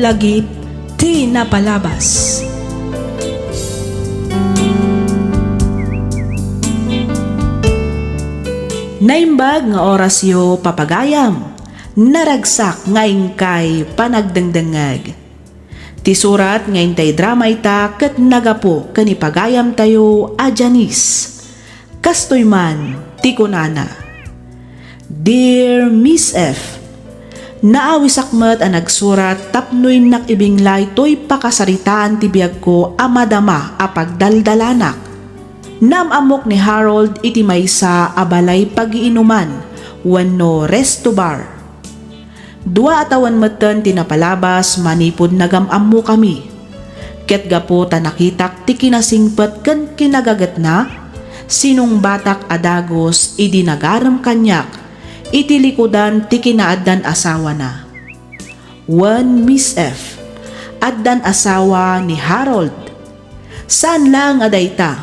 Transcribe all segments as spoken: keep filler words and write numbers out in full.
Lagip ti napalabas. Naimbag nga orasyo, papagayam. Naragsak nga inkay panagdengdengngeg. Ti surat nga intay drama ita ket nagapu ken ni pagayamtayo a Janice. Kastoy man ti kunana, "Dear Miss F, naawisak met a nagsurat tapno innak ibinglay toy pakasaritaan ti biagko a madama a pagdaldalanak. Naam-ammok ni Harold iti maysa a balay pagiinuman wenno resto bar. Dua a tawen metten ti napalabas manipud nagam-ammokami. Ket gapu ta nakitak ti kinasingpet ken kinagagetna, sinungbatak a dagus idi nagarem kaniak iti likudan ti kinaaddan asawana. Wen Miss F, addan asawa ni Harold. Saan laeng a dayta,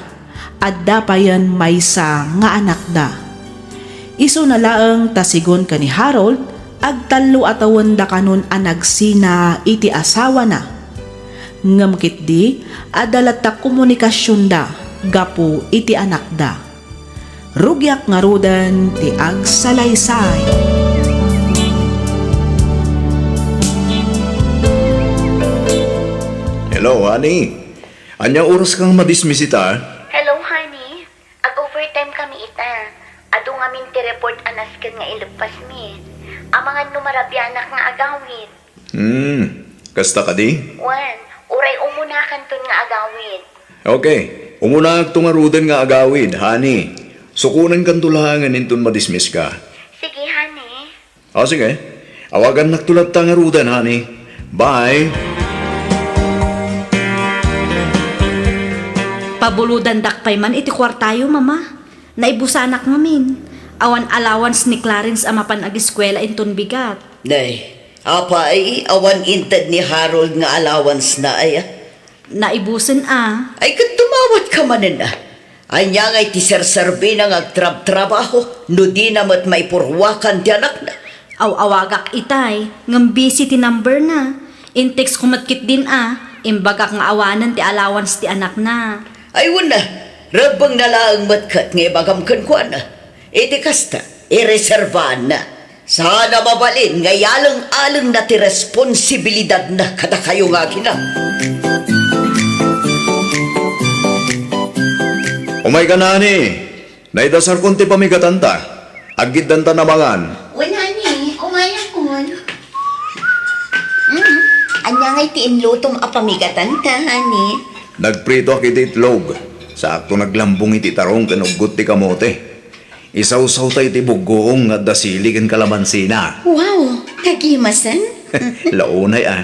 adda payen maysa nga anakda. Isuna laeng ta sigun ken ni Harold, agtallo a tawenda kanon a nagsina iti asawana. Ngem ketdi, adda latta komunikasionda gapu iti anakda. Rugiak ngaruden ti agsalaysay." Hello, honey. Ania oras kang madismiss ita? Hello, honey. Ag-overtime kami ita. Adu ngamin ti report a nasken nga ileppasmi. Amangan no marabianak nga agawid. Hmm, kasta kadi? Wen, uray umunakanton nga agawid. Okay, umunaakto ngaruden nga agawid, honey. Sukonenkanto laengen inton madismiss ka. Sige, honey. O, sige. Awagannakto latta ngaruden, honey. Bye. Pabulodandak pay man iti kuartayo, Mama. Naibusanak ngamin. Awan allowance ni Clarence a mapan agiskuela inton bigat. Nay, apay, awan inted ni Harold nga allowance na aya? Naibusen a. Ay, ket dumawat ka manen a. Ania ngay ti serserbina nga agtrabtrabaho no dina met maipurwakan ti anakna? Aw-awagak itay, ngem busy ti number na. In-text ko met ketdin a, imbagak nga awanen ti allowance ti anakna. Ay, wen a, rebbengna laeng met ket nga ibagam kenkuana. Iti kasta, ireserbaanna. Saan a mabalin nga ialeng-alengna ti responsibilidadna kadakayo nga aginang. Umayka, honey. Naidasarkon ti pamigatanta. Aggiddantan a mangan. Wen, honey, umayakon. Mm, ania ngay ti inlutom a pamigatanta, honey? Nagpritoak iti itlog. Sakto naglambong iti tarong ken uggot ti kamote. Isawsawta iti buggoong nga adda sili ken kalamansina. Wow! Kagimasen? Launay a.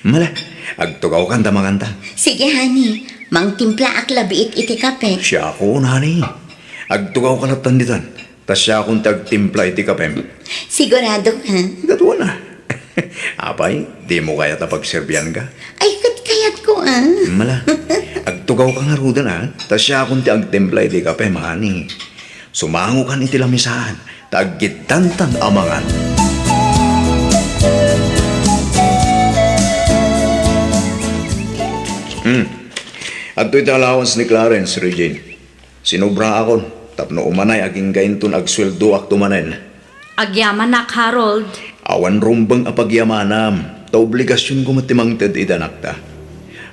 Mala, agtugawkan ta manganta. Sige, honey. Mangtimplaak labiit iti kape. Siakon, honey. Agtugawka lattan ditan. Ta siakon ti agtimpla iti kapem. Sigurado ka? Katuana. Apay, dimo kayat a pagserbianka? Ay, ket kayatko a. Mala, agtugawka ngaruden a, ta siakon ti agtimpla iti kape, honey. Sumangokan iti lamisaan, ta aggiddantan a mangan. Hmm. Adtoy ti allowance ni Clarence, Regine. Sinubraakon tapno umanay agingga inton agsueldoakto manen. Agyamanak, Harold. Awan rumbeng a pagyamanam, ta obligasionko met ti mangted iti anakta.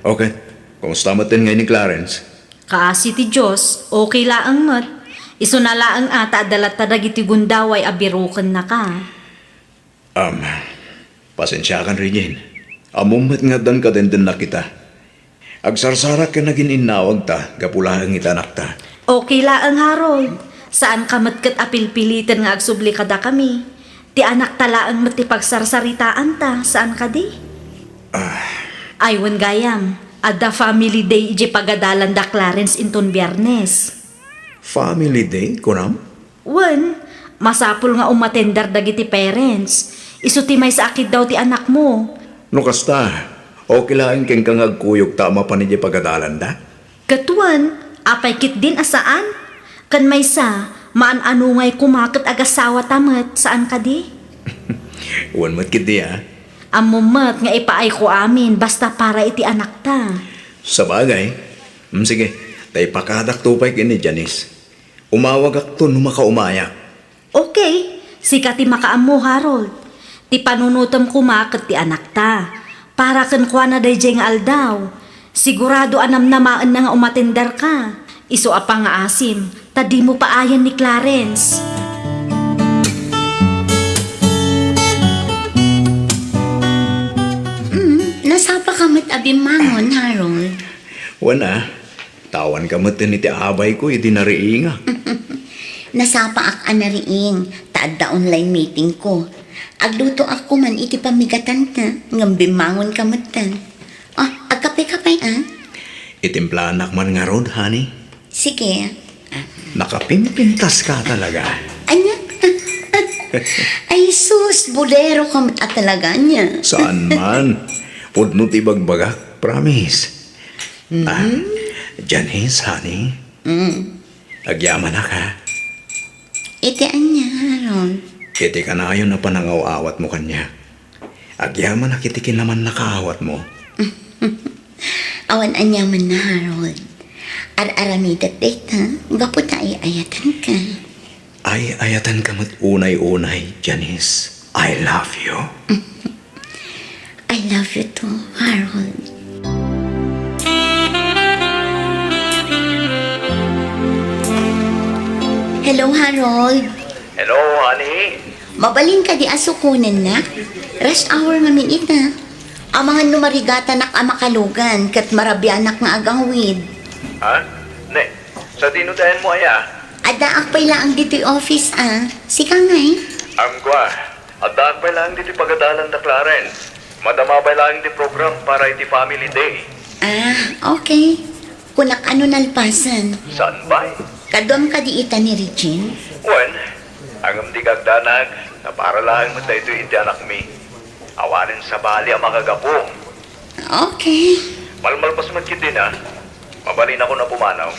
Okay, kumusta met ngay ni Clarence? Kaasi ti Dios, okay laeng met. Isuna laeng a ta adda latta dagiti gundaway a birokennaka. Am, pasensiakan, Regine. Ammom met nga addan kadendennak ita. Agsarsarak ken nagin-innawagta gapu laeng iti anakta. Okay laeng, Harold. Saanka met ket a pilpiliten nga agsubli kadakami. Ti anakta laeng met ti pagsarsaritaanta, saan kadi? Ah. Ay, wen gayam, adda family day idiay pagadalanda Clarence inton Biernes. Family day, kunam? Wen, masapul nga umatender dagiti parents. Isu ti maysa a kiddaw ti anakmo. No kasta, okay laeng kenka nga agkuyogta a mapan idiay pagadalanda? Ket wen, apay ketdin a saan? Ken maysa, maan-ano ngay koma ket agasawata met, saan kadi? Wen met ketdi a. Ammom met nga ipaayko amin basta para iti anakta. Sabagay. Mm, sige, ta ipakadakto pay ken ni Janice. Umawagakto no makaumayak. Okay, sika ti makaammo, Harold. Ti panunotem koma ket ti anakta. Para kenkuana daydiay nga aldaw, sigurado a namnamaenna nga umatenderka. Isu a pangngaasim, ta dimo paayen ni Clarence. Mm, nasapaka met a bimmangon, Harold. Wen a, ta awanka metten iti abayko idi nariinga. Nasapaak a nariing, ta adda online meetingko. Aglutoak koma iti pammigatanta, ngem bimmangonka metten. Ah, agkapekape, ah? Itimplanak man ngarud, honey. Sige. Nakapimpintaska talaga. Ania? Ay, sus, bolero ka met a talaga, ania? Saan man. Pudno ti ibagbagak, promise. Ah, Janice, honey. Mm. Agyamanak, ha? Iti ania, Harold? Iti kanayon a panangaw-awatmo kaniak. Agyamanak iti kinamannakaawatmo. Awan aniamanna, Harold. Ar-aramidek dayta gapu ta ay-ayatenka. Ay-ayatenka met unay-unay, Janice. I love you. I love you too, Harold. Hello, Harold. Hello, honey. Mabalin kadi a sukonennak? Rush hour ngamin ita. Amangan no marigatanak a makalugan ket marabianak nga agawid. Ha? Ne, sadino ti ayanmo aya? Addaak pay laeng ditoy office, a. Sika ngay? Am, kua, addaak pay laeng ditoy pagadalan da Clarence. Madama pay laeng ti program para iti family day. Ah, okay. Kunak a no nalpasen. Saan pay? Kaduam kadi ita ni Regine? Wen, ngem dika agdanag, ta para laeng met daytoy iti anakmi. Awanen sabali a makagapu. Okay. Malmalpas met ketdin a. Mabalinakon a pumanaw.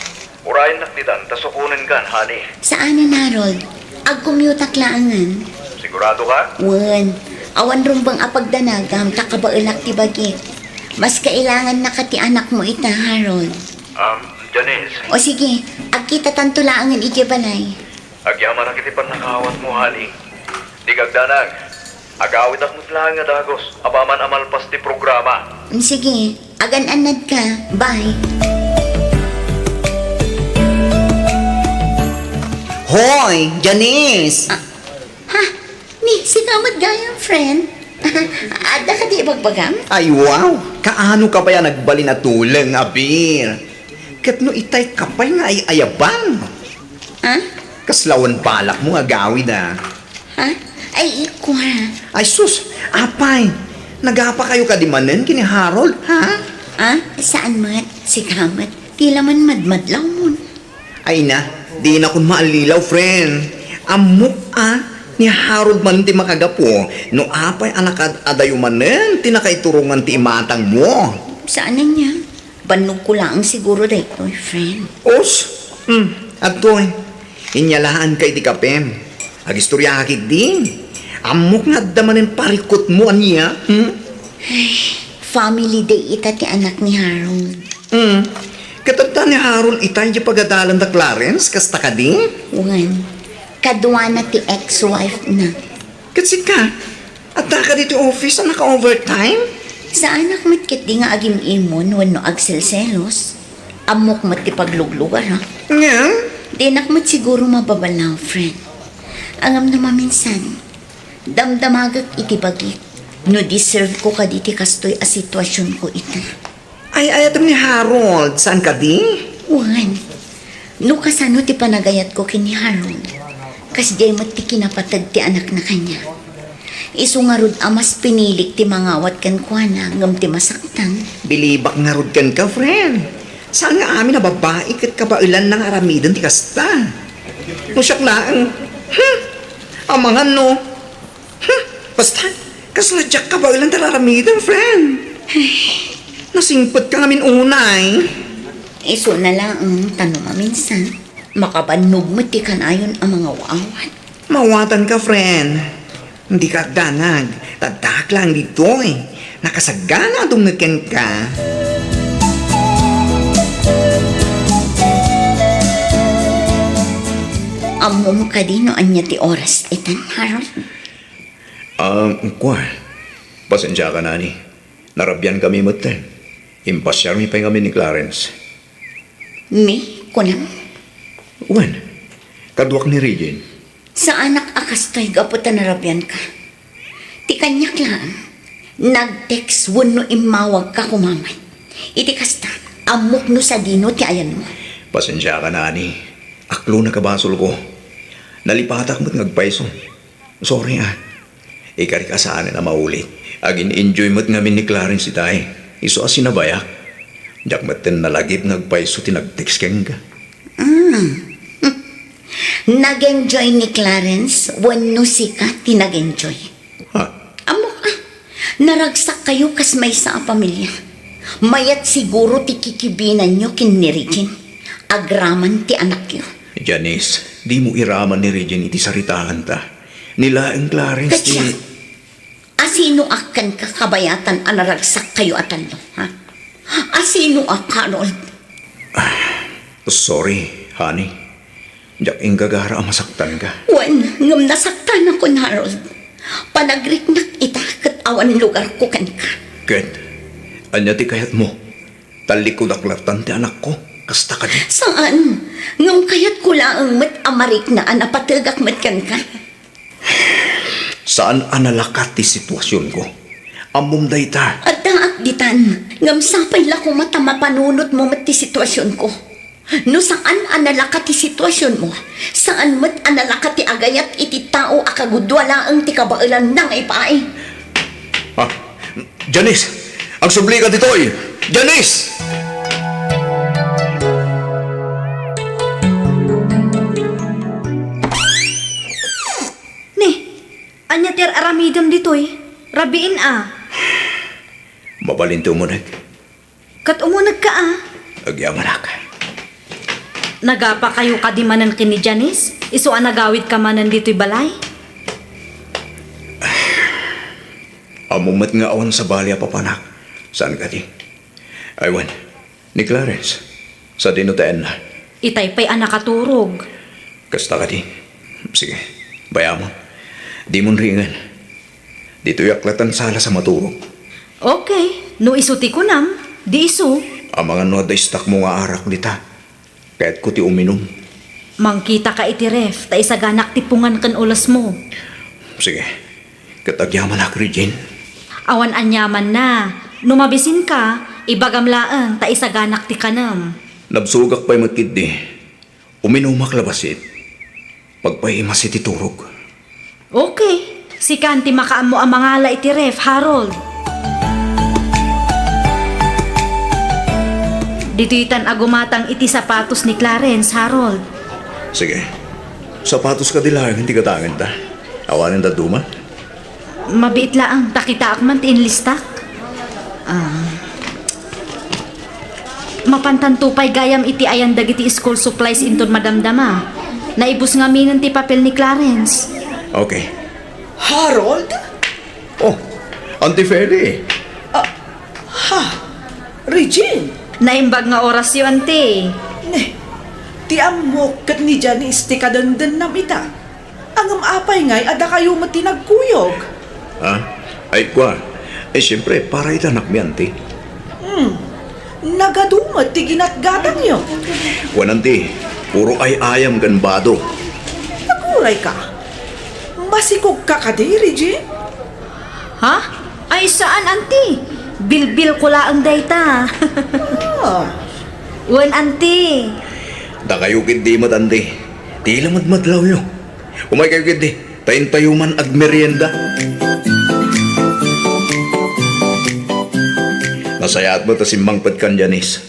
Urayennak ditan ta sukonenkan, honey. Saanen, Harold. Agcommute-ak laengen. Sigurado ka? Wen. Awan rumbeng a pagdanagam ta kabaelak ti bagik. Mas kailangannaka ti anakmo ita, Harold. Um, Janice. O sige, agkitatanto laengen idiay balay. Agyamanak iti pannakaawatmo, honey. Dika agdanag. Agawidak met laeng a dagus apaman a malpas ti programa. Mm, sige. Agan-annadka. Bye. Hoy, Janice! Ah, ha? Ni, sika met gayam, friend? Adda kadi ibagbagam? Ay, wow! Kaano ka pay a nagbalin a tuleng, abir? Ket no itay ka pay nga ay-ayaban? Ha? Kasla awan balakmo nga agawid, a. Ha? Ay, ikua. Ay, sus! Apay! Nagapakayo kadi manen ken ni Harold, ha? Ah, saan met? Sika met. Tila man madmadlawmon. Ay na, dinakon maallilaw, friend. Ammok a, ni Harold manen ti makagapu, no apay a nakaad-adayo manen ti nakaiturongan ti imatangmo. Saan ania? Bannogko laeng siguro daytoy, friend. Us? Hmm, adtoy. Inyalaanka iti kapem. Agistoriaka ketdi. Ammok nga adda manen parikutmo ania, hmm? Ay, family day ita ti anak ni Harold. Hmm. Ket adda ni Harold ita idiay pagadalan da Clarence, kasta kadi? Wen, kaduana ti ex-wife na. Ket sika, adda kadi ti office a naka-overtime? Saanak met ketdi nga agim-imon wenno agselselos. Ammok met ti pagluglugar, ha? Ngem? Dinak met siguro mababalaw, friend. Ngem no maminsan, damdamagek iti bagik no deserve ko kadi ti kastoy a situasionko ita. Ay-ayatem ni Harold, saan kadi? Wen, no kasano ti panagayatko ken ni Harold, kasdiay met ti kinapateg ti anakna kaniak. Isu ngarud a mas pinilik ti mangawat kenkuana ngem ti masaktan. Bilibak ngarud kenka, friend. Saan nga amin a babai ket kabaelanna nga aramiden ti kasta. No siak laeng, hmm, amangan no. Hmm, basta, kasla diak kabaelan ti aramiden, friend. Nasingpetka ngamin unay. Isuna laeng, ta no maminsan, makabannog met ti kanayon a mangaw-awat. Mawatanka, friend. Dika agdanag. Addaak laeng ditoy. Nakasagana a dumngeg kenka. Ammom kadi no ania ti oras itan, Harold? Ah, kua. Pasensiakan, honey. Narabiankami metten. Impasiarmi pay ngamin ni Clarence. Mi, kunam? Wen, kaduak ni Regine. Saanak a kastoy gapu ta narabianka. Ti kaniak laeng, nag-text wenno immawagka koma met. Iti kasta, ammok no sadino ti ayanmo. Pasensiakan, honey. Aklonak a basolko. Nalipatak met nga agpayso. Sorry, ah. Ikarik a saanen a maulit. Agin-enjoy met ngamin ni Clarence itay. Isu a sinabayak. Diak metten nalagip nga agpayso ti nag-text kenka. Ah. Nag-enjoy ni Clarence wenno sika ti nag-enjoy? Ha? Ammok, ah. Naragsakkayo kas maysa a pamilia. Mayat siguro ti kikibinanyo ken ni Regine. Agraman ti anakyo. Janice, dimo iraman ni Regine iti saritaanta. Ni laeng Clarence ti Katya, asinoak kenka kabayatan a naragsakkayo a tallo, ha? Asinoak, Harold? Sorry, honey. Diak inggagara a masaktanka. Wen, ngem nasaktanakon, Harold. Panagriknak ita ket awan lugarko kenka. Ket, ania ti kayatmo? Tallikkodak lattan ti anakko. Kasta kadi? Saan. Ngem kayatko laeng met a mariknaan a pategak met kenka. Saan a nalakat ti situasionko. Ammom dayta. Addaak ditan. Ngem sapay la koma ta mapanunotmo met ti situasionko. No saan a nalakat ti situasionmo, saan met a nalakat ti agayat iti tao a kagudua laeng ti kabaelanna nga ipaay. Ah, Janice! Agsublika ditoy! Janice! Ni, ania ti ar-aramidem ditoy? Rabiin a. Mabalin ti umuneg. Ket umunegka a. Agyamanak. Nagapakayo kadi manen ken ni Janice? Isu a nagawidka manen ditoy balay? Ammom met nga awan sabali a papanak. Saan kadi? Ay wen, ni Clarence. Sadino ti ayanna? Itay pay a nakaturog. Kasta kadi? Sige, bayamon. Dimon ringen. Ditoyak lattan sala sa maturog. Okay, no isu ti kunam, di isu. Amangan no adda istakmo nga arak dita. Kayatko ti uminum. Mangkitaka iti ref, ta isaganak ti pungan ken ulesmo. Sige. Ket agyamanak, Regine. Awan aniamanna. No mabisinka, ibagam laeng ta isaganak ti kanem. Nabsogak pay met ketdi. Uminumak la bassit. Pagpaimas iti turog. Okay. Sikan ti makaammo a mangala iti ref, Harold. Ditoytan a gumatang iti sapatos ni Clarence, Harold. Sige. Sapatos kadi laeng ti gatangenta. Awanen dadduma? Mabiit laeng, ta kitaak man ti inlistak. Ah. Mapantanto pay gayam iti ayan dagiti school supplies inton madamdama. Naibus ngaminen ti papel ni Clarence. Okay. Harold? Oh, Auntie Feli. Ah, ha? Regine? Naimbag nga orasyo, Auntie. Ne, ti ammok ket ni Janice ti kadendennam ita. Ngem apay ngay a dakayo met ti nagkuyog? Ha? Ay, kua. Ay, siyempre, para ita anakmi, Auntie. Hmm. Nagadu met ti ginatgatangyo. Wen, Auntie, puro ay-ayam ken bado. Aguray ka. Masikog ka kadi, Regine? Ha? Ay, saan, Auntie? Bilbil ko laeng dayta. Ah. Wen, Auntie. Dakayo ketdi met, Auntie. Ti la madmadlawyo. Umay kayo ketdi. Ta intayo man agmerienda. Nasayaat met a simmangpetkan, Janice.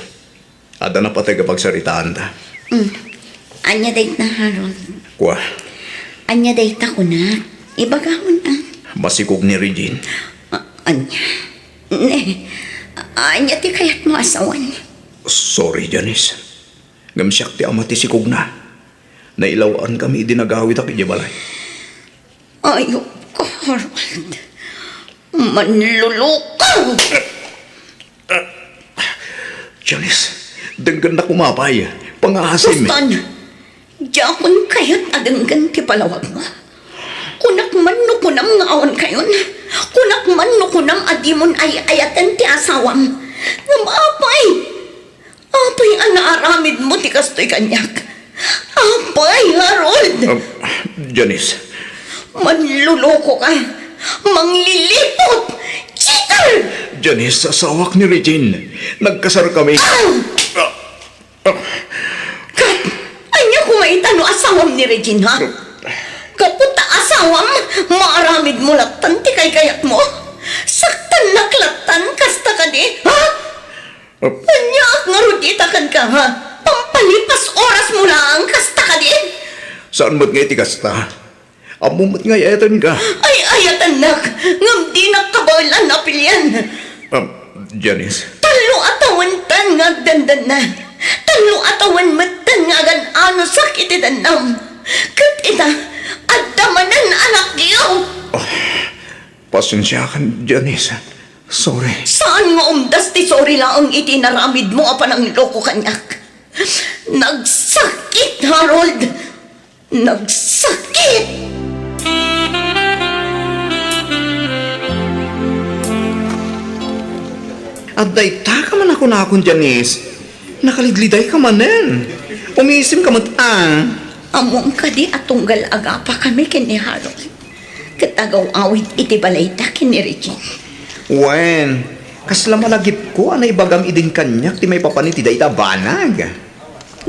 Adda napateg a pagsaritaanta. Mm. Ania dayta, Harold? Kua. Ania dayta, kunak? Ibagam a. Masikog ni Regine. A-, ania? Ne, ania ti kayatmo a sawen? Sorry, Janice. Ngem siak ti ama ti sikogna. Nailawaankami idi nagawidak idiay balay. Ayokka, Harold. Manluluko! Janice, denggennak koma pay. Pangaasim. Boston, diakon kayat a denggen ti palawagmo. Kunak man no kunam nga awan kayon. Kunak man no kunam a dimon ay-ayaten ti asawam. Ngem apay, apay a naaramidmo ti kastoy kaniak? Apay, Harold! Ah, Janice. Manluluko ka. Manglilipot! Cheater! Janice, asawak ni Regine. Nagkasar kami. Ah! Ah, ah. Kat, ania koma ita no asawam ni Regine, ha? Gapu ta asawam, maaramidmo lattan ti kaykayatmo? Saktannak lattan, kasta kadi, ha? Aniaak ngarud ita kenka, ha? Pampalipas orasmo laeng, kasta kadi? Saan met nga iti kasta? Ammom met nga ay-ayatenka. Ay-ayatennak, ngem dinak kabaelan a pilian. Ah, Janice. Tallo a tawen ten nga agdandanna. Tallo a tawen met ten nga agan-anosak iti dannam. Ket ita, adda manen a lakyo. Ah, pasensiakan, Janice. Sorry. Saan nga umdas ti sorry laeng iti inaramidmo a panangloko kaniak? Nagsakit, Harold! Nagsakit! Adda ita ka man a kunakon, Janice. Nakalidlidayka manen. Umiisimka met, a. Ammom kadi a tunggal agapakami ken ni Harold ket agaw-awid iti balayda ken ni Regine. Wen, kasla malagipko a naibagam idin kaniak ti maipapan iti dayta a banag.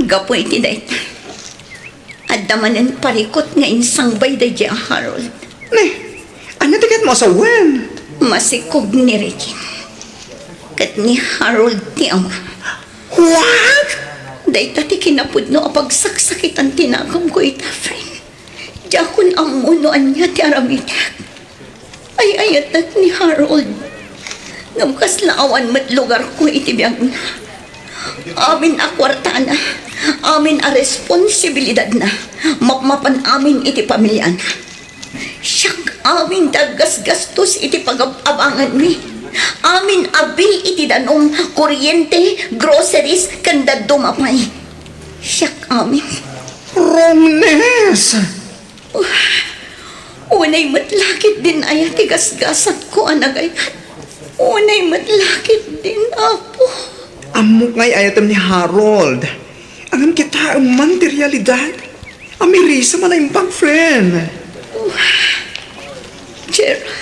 Gapu iti dayta, adda manen parikut nga insangbay daydiay a Harold. Ne, ania ti kayatmo a sawen? Masikog ni Regine ket ni Harold ti ama. What? Dayta ti kinapudno a pagsaksakitan ti naganko ita, friend. Diakon ammo no ania ti aramidek. Ay-ayatek ni Harold. Ngem kasla awan met lugarko iti biagna. Amin a kuartana, amin a responsibilidadna, mapmapan amin iti pamiliana. Siak amin ti aggasgastos iti pagab-abanganmi. Amin a bill iti danum, kuryente, groceries, ken dadduma pay. Siak amin. Wrongness! Unay met la ketdin aya ti gasgasatko a nagayat. Unay met la ketdin, Apo. Ammok nga ay-ayatem ni Harold. Ngem kitaem man ti realidad. Amirisem a naimbag, friend. Gerald.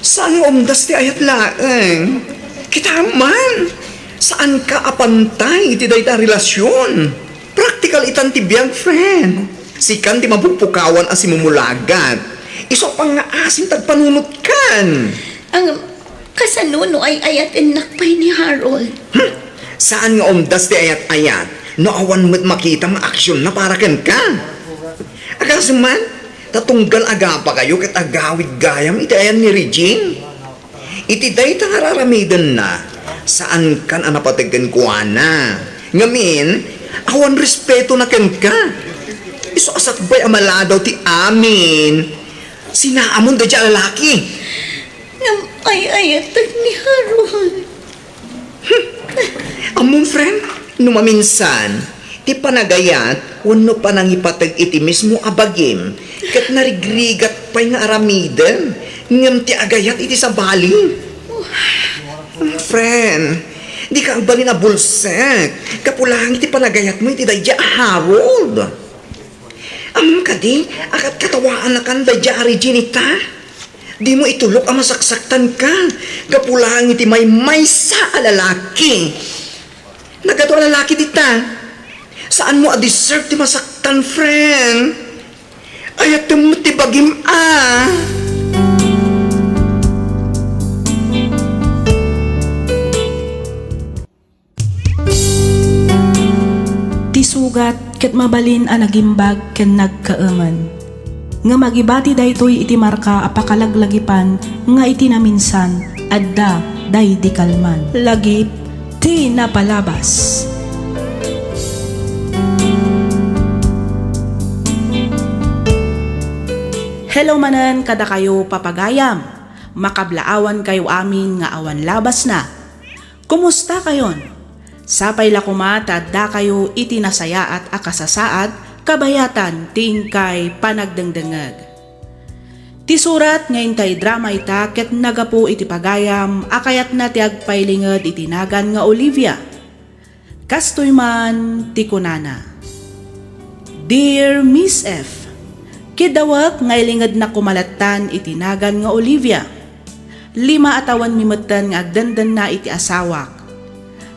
Saan nga umdas ti ayat laeng. Kitaem man. Saanka a pantay iti dayta a relasyon. Praktikal itan ti biag, friend. Sikan ti mapukpukawan a simumulagat. Isu a pangngaasim ti agpanunotkan. Ang kasano no ay-ayatennak pay ni Harold? Hmm. Saan nga umdas ti ayat-ayat no awan met makita nga aksionna para kenka? Agasem man, ta tunggal agapakayo ket agawid gayam iti ayan ni Regine. Iti dayta nga ar-aramidenna, saankan a napateg kenkuana. Ngamin, awan respetona kenka. Isu a sakbay a maladaw ti amin. Sinaamon daydiay a lalaki. Ngem ay-ayatek ni Harold. Hmm. Ammom, friend, no maminsan, ti panagayat wenno panangipateg iti mismo a bagim ket narigrigat pay nga aramiden ngem ti agayat iti sabali. Friend, dika agbalin a bulsek gapu laeng iti panagayatmo iti daydiay a Harold. Ammom kadi a katkatawaannakan daydiay a Regine ita? Dimo itulok a masaksaktanka gapu laeng iti maymaysa a lalaki. Nagadu a lalaki dita. Saanmo a deserve ti masaktan, friend. Ayatem met ti bagim a. Ti sugat ket mabalin a nagimbag ken nagkaemen. Ngem agibati daytoy iti marka a pakalaglagipan nga iti naminsan, adda daydi kalman. Lagip ti napalabas. Hello manen kadakayo, papagayam. Makablaawankayo amin nga awan labasna. Kumustakayon? Sapay la koma ta addakayo iti nasayaat a kasasaad kabayatan ti inkay panagdengdengngeg. Ti surat nga intay drama ita ket nagapu iti pagayam a kayatna ti agpailinged iti nagan nga Olivia. Kastoy man ti kunana, "Dear Miss F, kiddawek nga ilingednak koma lattan iti nagan nga Olivia. Lima a tawenmi metten nga agdendenna iti asawak.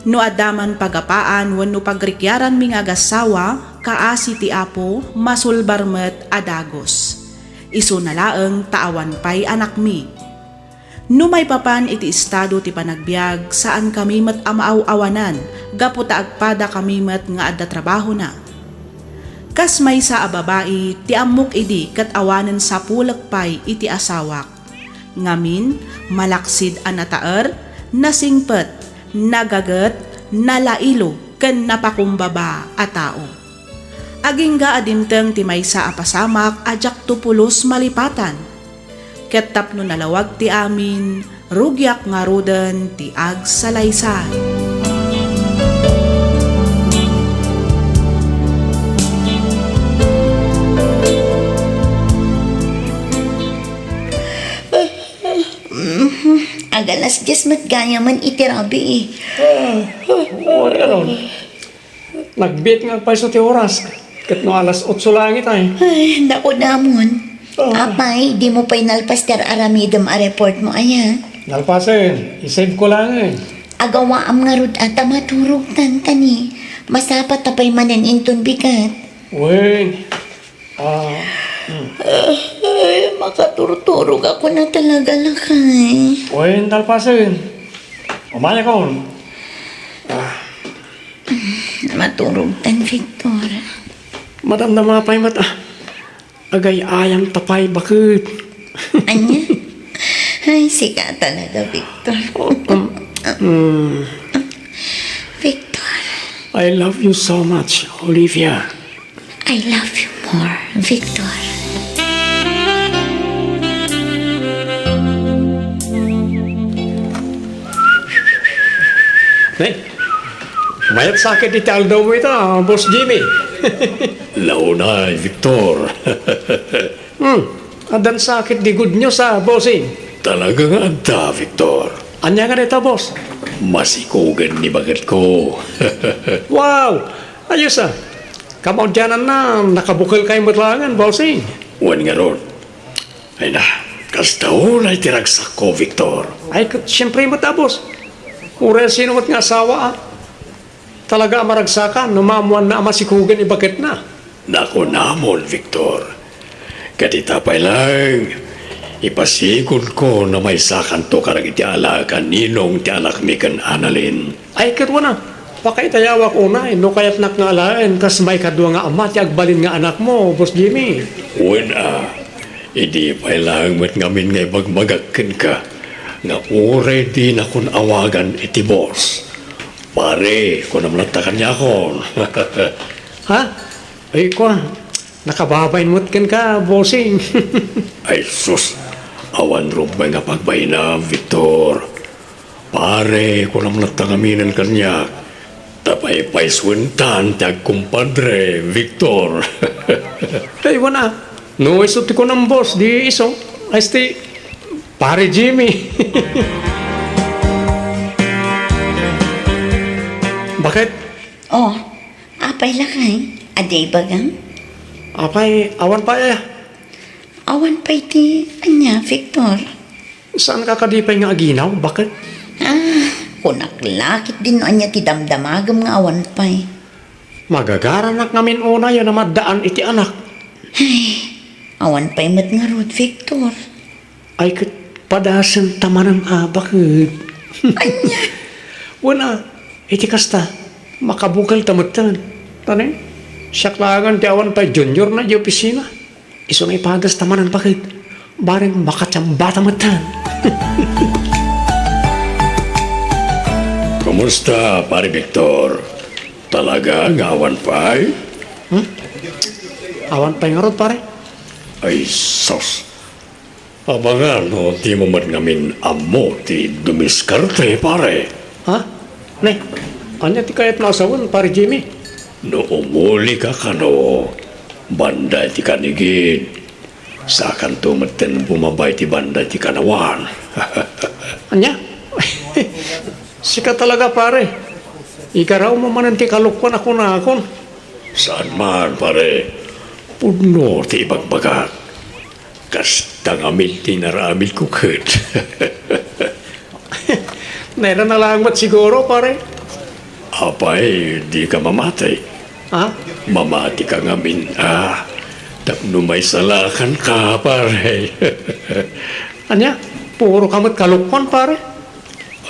No adda man pagapaan wenno pagrikiaranmi nga agassawa, kaasi ti Apo, masulbar met a dagus. Isuna laeng ta awan pay anakmi. No maipapan iti estado ti panagbiag, saankami met a maaw-awanan gapu ta agpadakami met nga adda trabahona. Kas maysa a babai ti ammok idi ket awanen sapulek pay iti asawak. Ngamin, malaksid a nataer, nasingpet, nagaget, nalailo, ken napakumbaba a tao. Agingga a dimteng ti maysa a pasamak a diakto pulos malipatan. Ket tapno nalawag ti amin, rugiak ngaruden ti agsalaysay." Agalas dies met gayamen iti rabii. Wen, Aaron. Nagbiit nga agpayso ti oras, ket no alas otso laeng itay. Ay, naku, namon. Ah. Apay, dimo pay nalpas ti ar-aramidem a report mo, aya? Nalpasen, i-save ko laeng. Agawaam ngarud a ta maturogtan, ta ni, masapata pay manen inton bigat. Wen, ah, hmm. Ay, makaturturog ako na talaga, lakay. Wen, nalpasen. Umayakon. Ah. Maturogtan, Victor. Madamdama pay met, ah. Agay-ayam ta pay baket. Ania? Ay, sika talaga, Victor. Oh, um, mm. Victor. I love you so much, Olivia. I love you more, Victor. Nay, mayat sakit iti aldaw mo ita, Boss Jimmy. Launay, Victor. Hmm, addan sakit di good news, ah, bossing. Talaga nga adda, Victor. Ania nga dayta, boss? Masikogen ni baketko. Wow! Ayos, ah. Kamaudiananna, nakabukel kay met laengen, bossing. Wen ngarud. Ay na, kasta unay ti ragsakko, Victor. Ay, ket, siyempre met, ah, boss. Uray sino met nga asawa, ah. Talaga a maragsakan no maammoanna a masikogen ni baketna. Nakunamon, Victor. Ket ita pay laeng, ipasigodko no maysakanto kadagiti alaek a ninong ti anakmi ken Annalyn. Ay, ket wen a, pakaitayawak unay no kayatnak nga alaen kas maikadua nga ama ti agbalin nga anakmo, Boss Jimmy. Wen a, idi pay laeng met ngamin nga ibagbagak kenka nga uray dinakon awagan iti boss. Pare, kunam latta kaniakon. Ha? Ay, kua, nakababain met kenka, bossing. Ay, sus, awan rumbeng a pagbainam, Victor. Pare, kunam latta ngaminen kaniak, ta paypaysuentan ti agkumpadre, Victor. Ay, wen a, no isu ti kunam, boss, di isu, ay, ti Pare Jimmy. Baket? Oh, apay lakay? Adda ibagam? Apay, awan pay, eh. Awan pay ti ania, Victor? Saanka kadi pay nga aginaw? Baket? Ah, kunak la ketdin no ania ti damdamagem nga awan pay. Magagaranak ngamin unay a namaddaan iti anak. Ay, awan pay met ngarud, Victor. Ay, ket padasenta manen a baket. Ania? Wen a, iti kasta, makabukelta metten. Tani, siak laengen ti awan pay juniorna iti opisina. Isu nga ipadasta manen baket. Bareng makatiambata metten. Kumusta, Pare Victor? Talaga nga awan pay? Hmm? Awan pay ngarud, pare? Ay, sus. Abangan no dimo met ngamin ammo ti dumiskarte, pare. Ha? Ne, ania ti kayatmo a sawen, Pare Jimmy? No umuli ka kano, banda iti kanigid, sakanto metten bumaba iti banda iti kanawan. Ania? Sika talaga, pare. Igarawmo manen ti kalokuan a kunakon. Saan man, pare. Pudno ti ibagbagak. Kasta ngamin ti naraamidko ket. Naira na laeng met siguro, pare. Apay, dika mamati? Ha? Mamati ka ngamin, a. Tapno maisalakan ka, pare. Ania? Puro ka met kalokuan, pare.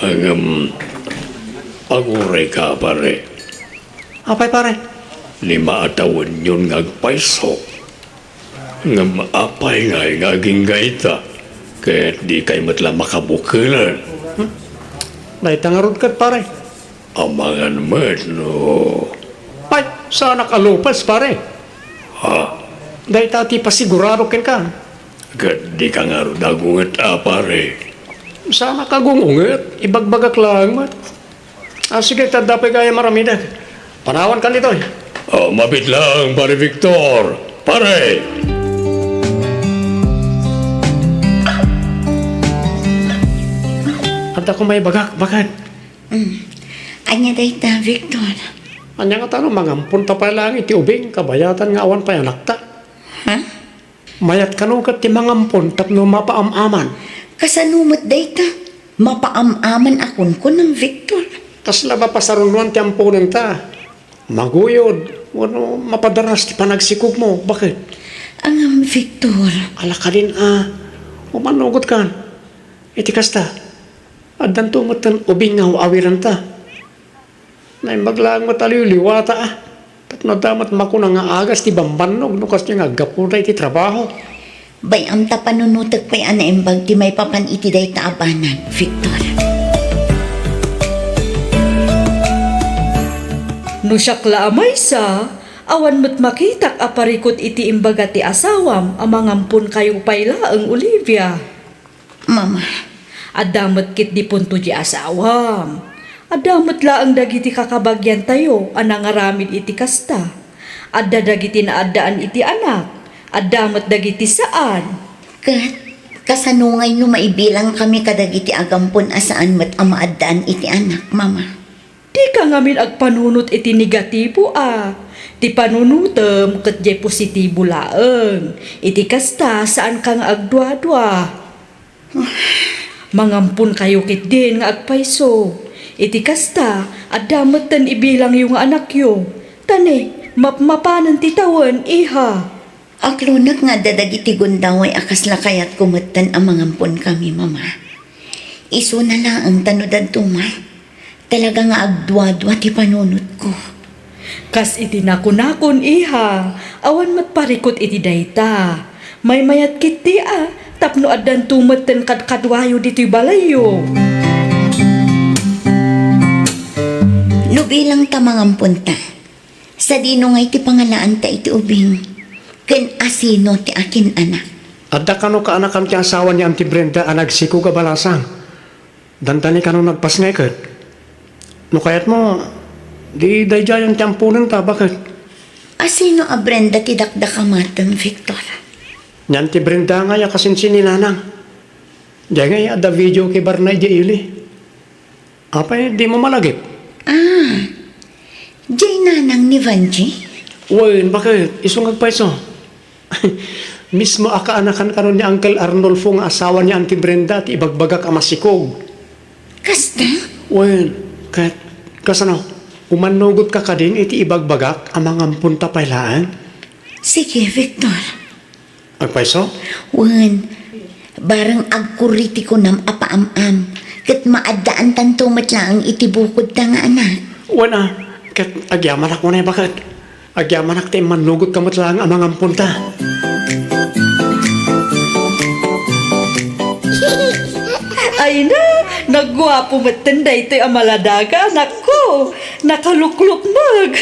Ngem, aguray ka, pare. Apay, pare? Lima a tawenyon nga agpayso. Ngem apay ngay nga agingga ita, ket dikay met la makabukelen? Hmm? Dayta ngarud ket, pare. Amangan met no. Ay, saanak a lupes, pare. Ha? Dayta ti pasigurado kenka. Ket dika ngarud agunget a, pare. Saanak agung-unget, ibagbagak laeng met. Ah, sige, ta adda pay gayam aramiden. Panawankan ditoy. Oh, mabiit lang, Pare Victor. Pare! Adda ko maibagak, bakit? Mm. Ania dayta, Victor? Ania ngata no mangamponta pay laeng iti ubing, kabayatan nga awan pay anakta? Ha? Mayat kano ket ti mangampon tapno mapaam-aman. Kasano met dayta? Mapaam-aman a kunkunam, Victor. Kasla mapasarunoan ti amponenta. Maguyod, wenno mapadaras ti panagsikogmo. Bakit? Ngem, Victor. Ala kadin a. Umanugot kan. Iti kasta, addanto metten ubing nga aw-awiranta. Naimbag laeng met a liwliwata, a. Tapno adda met makuna nga agas ti bambannog no kasdiay nga aggapuda iti trabaho. Bay-am ta panunotek pay a naimbag ti maipapan iti dayta a banag, Victor. No siak la a maysa, awan met makitak a parikut iti imbaga ti asawam a mangamponkayo pay laeng, Olivia. Mama. Adda met ketdi punto di asawam. Adda met laeng dagiti kakabagiantayo a nangaramid iti kasta. Adda dagiti naaddaan iti anak. Adda met dagiti saan. Ket, kasano ngay no maibilangkami kadagiti agampon a saan met a maaddaan iti anak, Mama? Dika ngamin agpanunot iti negatibo a. Ti panunotem ket diay positibo laeng. Iti kasta, saanka nga agduadua. Mangamponkayo ketdin nga agpayso. Iti kasta, adda metten ibilangyo nga anakyo. Ta ne, mapmapanen ti tawen, iha. Aklonek nga adda dagiti gundaway a kasla kayatko metten a mangamponkami, Mama. Isuna laeng ta no dadduma, talaga nga agduadua ti panunotko. Kas iti nakunakon, iha, awan met parikut iti dayta. Maymayat ketdi a, tapno addanto metten kadkaduayo ditoy balayyo. No bilang ta mangamponta, sadino ngay ti pangalaanta iti ubing? Ken asino ti akin-anak? Adda kano kaanakan ti asawa ni Auntie Brenda a nagsikog a balasang? Dandani kano nagpasngay ket? No kayatmo, di daydiayen ti amponenta, baket? Asino a Brenda ti dakdakamatem, Victor? Ni Auntie Brenda ngay a kasinsin ni Nanang. Diay ngay adda video kay Barnay diay ili. Apay, dimo malagip? Ah, diay nanang ni Vanji? Wen, baket? Isu nga agpayso. Mismo a kaanakan kano ni Uncle Arnulfo nga asawa ni Auntie Brenda ti ibagbagak a masikog. Kasta? Wen, ket, kasano? Umannugot ka kadin iti ibagbagak a mangamponta pay laeng? Sige, Victor. Agpayso? Wen, bareng agkurri ti kunam a paam-am, ket maaddaantanto met laeng iti bukodta nga anak. Wen a, ket agyamanak unay baket. Agyamanak ta immannugotka met laeng a mangamponta. Ay na, nagguapo metten daytoy a maladaga, anakko. Nakaluklukmeg.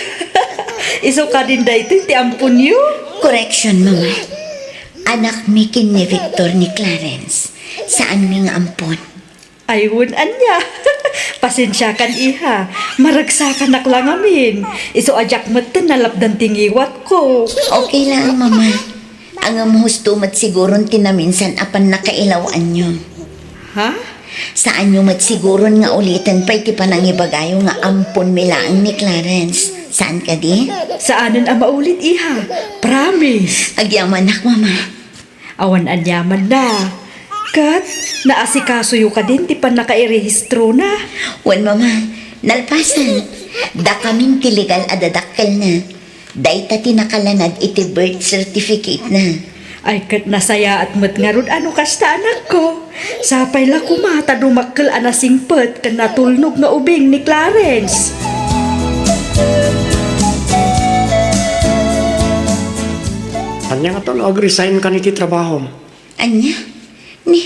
Isu kadin daytoy ti amponyo? Correction, Mama. Anakmi ken ni Victor ni Clarence. Saanmi nga ampon. Ay, wen ania. Pasensiakan, iha. Maragsakanak la ngamin. Isu a diak metten nalapdan ti ngiwatko. Okay laeng, Mama. Ngem husto met siguron ti naminsan a pannakailawanyo. Ha? Saanyo met siguron nga uliten pay ti panangibagayo nga amponmi laeng ni Clarence. Saan kadi? Saanen a maulit, iha. Promise. Agyamanak, Mama. Awan aniamanna. Ket naasikasoyo kadin ti pannakairehistrona? Wen, Mama, nalpasen. Dakamin ti legal a dadakkelna. Dayta ti nakalanad iti birth certificate-na. Ay, ket nasayaat met ngarud a no kasta, anakko. Sapay la koma ta dumakkel a nasingpet ken natulnog nga ubing ni Clarence. Ania ngato no ag-resign kan iti trabahom? Ania? Ni,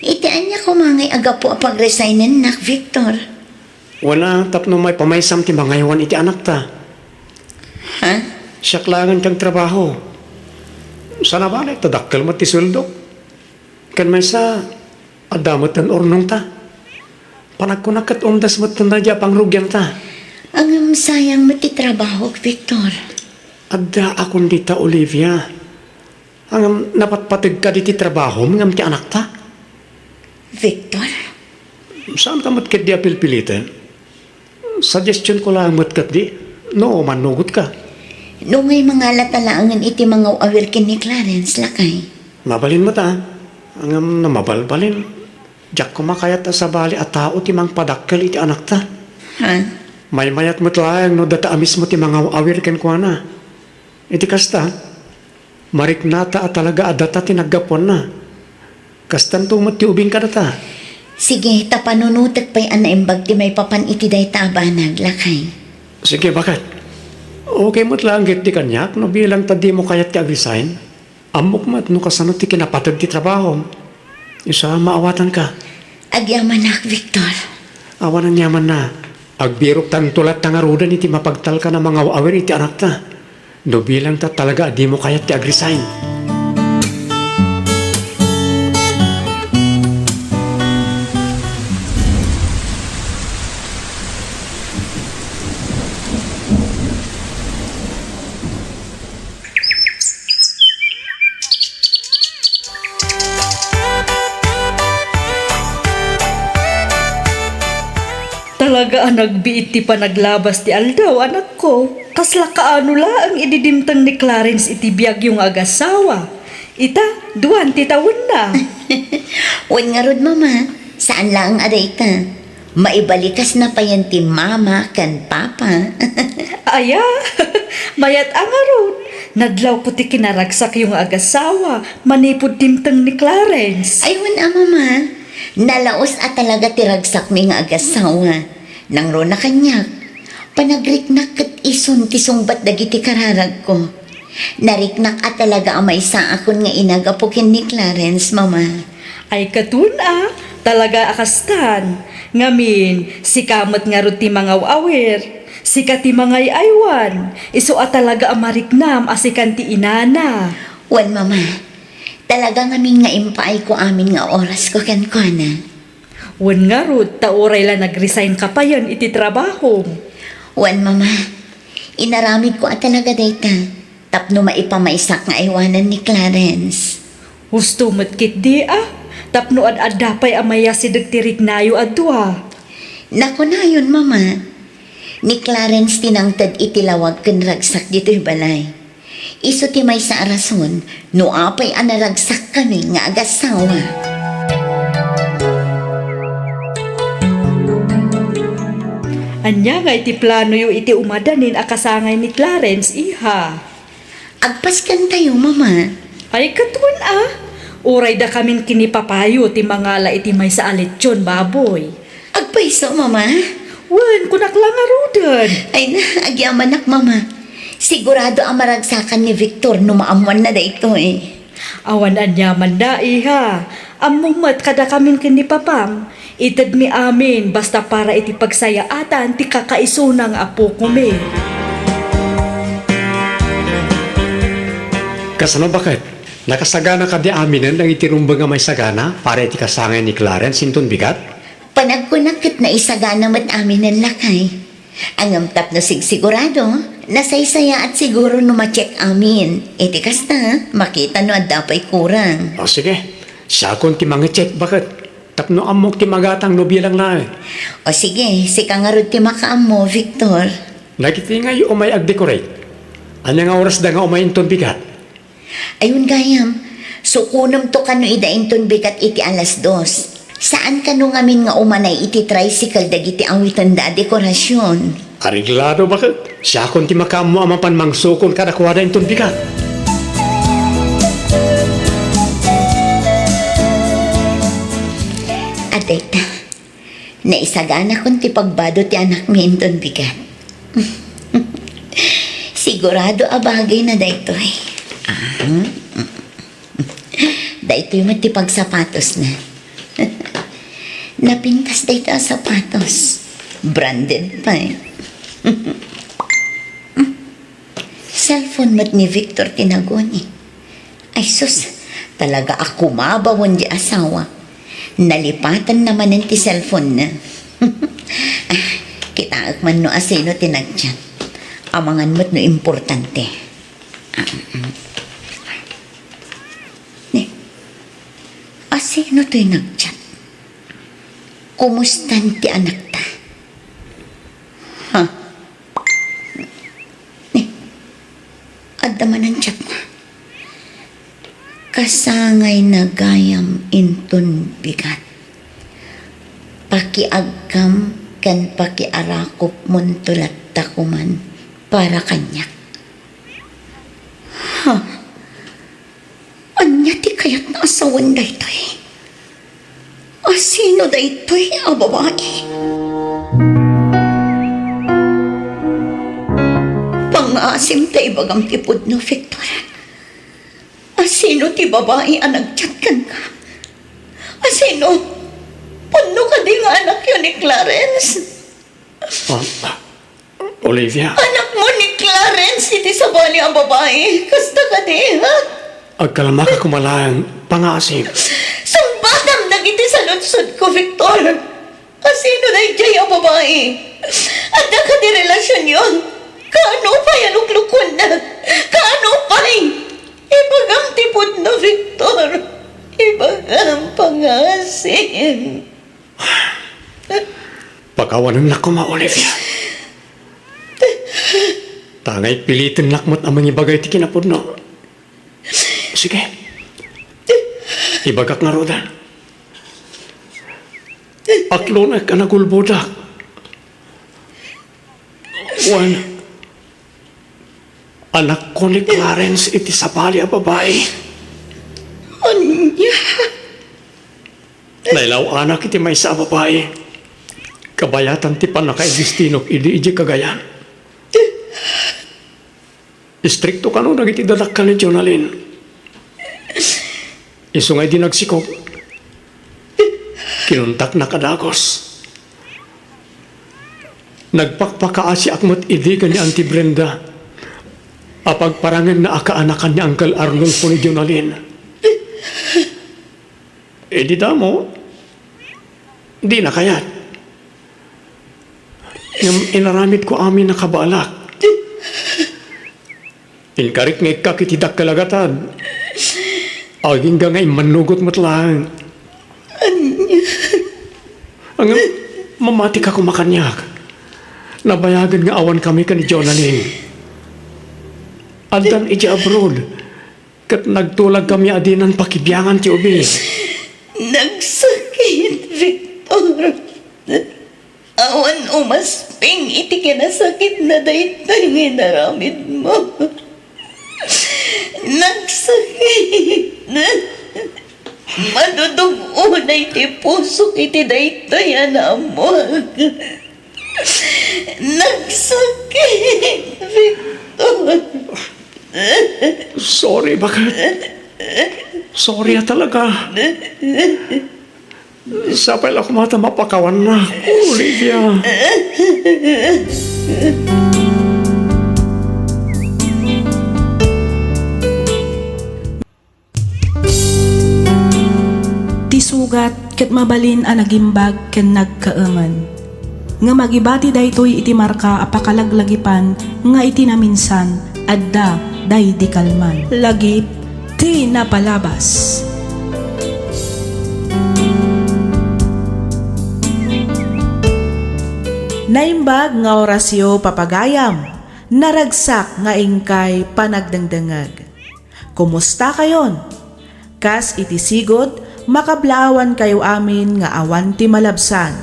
iti ania koma ngay a gapu a pag-resignennak, Victor? Wen a, tapno maipamaysam ti mangaywan iti anakta. Ha? Siak laengen ti agtrabaho. Saan a bale, ta dakkel met ti sueldok. Ken maysa, adda met ti urnongta. Panagkunak ket umdas met daydiay a pangrugianta. Ngem sayang met ti trabahok, Victor. Adda a kun dita, Olivia. Ngem napatpategka diti trabahom ngem ti anakta? Victor? Saanka met ketdi a pilpiliten? Suggestionko laeng met ketdi, no mannugotka. No ngay mangalata laengen iti mangaw-awir ken ni Clarence, lakay. Mabalin met a, ngem no mabalbalin, diak koma kayat a sabali a tao ti mangpadakkel iti anakta. Ha? Maymayat met laeng no data a mismo ti mangaw-awir kenkuana. Iti kasta, mariknata a talaga a data ti naggapuanna. Kastanto met ti ubing kadata. Sige, ta panunotek pay a naimbag ti maipapan iti dayta a banag, lakay. Sige, baket. Okay met laeng ketdi kaniak no bilang ta dimo kayat ti ag-resign. Ammok met no kasano ti kinapateg ti trabahom. Isu a maawatanka. Agyamanak, Victor. Awan aniamanna. Agbiroktanto latta ngaruden iti mapagtalkan a mangaw-awir iti anakta. No bilang ta talaga a dimo kayat ti ag-resign. Talaga a nagbiit ti panaglabas ti aldaw, anakko. Kasla kaano laeng idi dimteng ni Clarence iti biagyo nga agasawa? Ita, duan ti tawenna. Wen ngarud, Mama, saan laeng a dayta. Maibalikasna payen ti mama ken papa. Aya, mayat a ngarud. Nadlawko ti kinaragsakyo nga agasawa manipud dimteng ni Clarence. Ay, wen a, Mama. Nalaus a talaga ti ragsakmi nga agasawa. Nangruna kaniak, panagriknak ket isun ti sungbat dagiti kararagko. Nariknak a talaga a maysaakon nga inagapu ken ni Clarence, Mama. Ay, katon a, talaga a kastan. Ngamin, sika met ngarud ti mangaw-awir. Sika ti mangay-aywan. Isu a talaga a mariknam a sikan ti inana. Wen, Mama. Talaga ngamin nga impaayko amin nga orasko kenkuana. Wen ngarud, ta uray la nag-resign ka payen iti trabahom. Wen, Mama, inaramidko a talaga dayta tapno maipamaysak nga aywanan ni Clarence. Husto met ketdi a, tapno ad-adda pay a mayasideg ti riknayo a dua. Nakunayon, Mama, ni Clarence ti nangted iti lawag ken ragsak ditoy balay. Isu ti maysa a rason no apay a naragsakkami nga agasawa. Ania ngay ti planoyo iti umadanin a kasangay ni Clarence, iha? Agpaskantayo, Mama. Ay, katon a. Uray dakamin ken ni papayo ti mangala iti maysa a lechon baboy. Agpayso, Mama? Wen, kunak la ngaruden. Ay na, agyamanak, Mama. Sigurado a maragsakan ni Victor no maammoanna daytoy. Awan aniamanna, iha. Ammom met kadakamin ken ni papam, itedmi amin basta para iti pagsayaatan ti kakaisuna nga apokomi. Kasano, baket? Nakasagana kadi aminen dagiti rumbeng a maisagana para iti kasangay ni Clarence inton bigat? Panagkunak ket naisagana met aminen, lakay. Ngem tapno sigsigurado, nasaysayaat siguro no ma-check amin. Iti kasta, makita no adda pay kurang. O, sige. Siakon ti mangi-check, baket. Tapno ammok ti magatang no bilang laeng. O sige, sika ngarud ti makaammo, Victor. Dagiti ngay umay agdecorate. Ania nga oras da nga umay inton bigat? Ayun gayam, sukonem to kano ida inton bigat iti alas dos. Saan kano ngamin nga umanay iti tricycle dagiti awitenda a dekorasion? Areglado, baket. Siakon ti makaammo a mapan mangsukon kadakuada inton bigat. Adayta, naisaganakon ti pagbado ti anakmi inton bigat. Sigurado a bagayna daytoy. Aha. Daytoy met ti pagsapatosna. Napintas dayta a sapatos. Branded pay. Cellphone met ni Victor ti naguni. Ay sus, talaga a kumabawen ti asawa. Nalipatanna manen ti cellphone-na. Ah, kitaek man no asino ti nag-chat. Amangan met no importante. Ah, mm. Ni, asino toy nag-chat? Kumustan ti anakta? Ha? Ni, adda manen chat-na. Kasangayna gayam inton bigat. Pakiagkam ken pakiarakupmonto latta koman para kaniak. Ha? Ania ti kayatna a sawen daytoy? Asino daytoy a babai? Pangasim ta ibagam ti pudno, Victor. Asino ti babai a nag-chat kenka? Asino? Pudno kadi nga anakyo ni Clarence? Ah, Olivia. Anakmo ni Clarence iti sabali a babai. Kasta kadi, ha? Agkalmaka koma laeng, pangasim. Sungbatam dagiti saludsodko, Victor. Asino daydiay a babai? Adda kadi relasionyo? Kaano pay a luklukuenna? Kaano pay? Ibagam ti pudno, Victor. Ibagam, pangasim. Pakawanennak koma, Olivia. Ta ngay pilitennak met a mangibaga iti kinapudno. Sige. Ibagak ngaruden. Aklonek a nagulbodak. Wen, anakko ni Clarence iti sabali a babai. Ania? Nailaw-anak iti maysa a babai. Kabayatan ti pannakaexistinok idi idiay Cagayan. Istrikto kano dagiti dadakkel ni Jonalyn. Isu nga idi nagsikog, kinuntaknak a dagus. Nagpakpakaasiak met idi ken ni Auntie Brenda a pagparangenna a kaanakan ni Uncle Arnulfo ni Jonalyn. Idi damo, dina kayat. Ngem inaramidko amin a kabaelak. Inkarik nga ikkak iti dakkel a gatad. Agingga nga immannugot met laeng. Ania? Ngem, mamatika koma kaniak. Nabayagen nga awankami ken ni Jonalyn. Addan idiay abroad. Ket nagtulagkami a dinan pakibiangan ti ubing. Nagsakit, Victor. Awan umasping iti kinasakitna daytoy nga inaramidmo. Nagsakit. Madudug-onay ti pusok iti daytoy a naammoak. Nagsakit, Victor. Sorry, baket. Sorry a talaga. Sapay la koma ta mapakawannak, Olivia. Sugat ket mabalin a nagimbag ken nagkaemen. Ngem agibati daytoy iti marka a pakalaglagipan nga iti naminsan, adda daydi kalman. Lagip ti napalabas. Naimbag nga orasyo, papagayam, naragsak nga inkay panagdengdengeg. Kumusta kayon? Kas iti sigud, makablaawan kayo amin nga awan ti malabsan.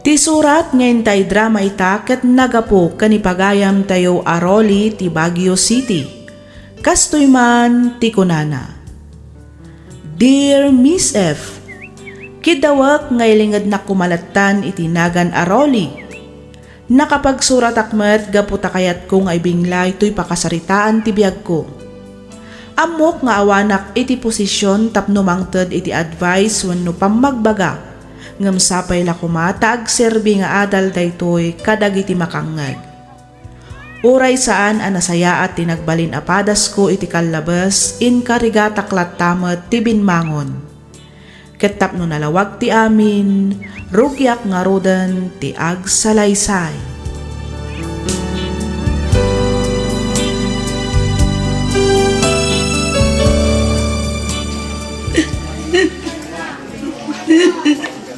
Ti surat nga intay drama ita ket nagapu ken ipagayam tayo a Rolly ti Baguio City. Kastoy man ti kunana, "Dear Miss F, kiddawek nga ilingednak koma lattan iti nagan a Rolly. Nakapagsuratak met gapu ta kayatko nga ibinglay toy pakasaritaan ti biagko. Ammok nga awanak iti posisyon tapno mangted iti advice wenno pammagbaga, ngem sapay la koma ta agserbi nga adal daytoy kadagiti makangngeg. Uray saan a nasayaat ti nagbalin a padasko iti kallabes, inkarigatak latta met ti binmangon. Ket tapno nalawag ti amin, rugiak ngaruden ti agsalaysay."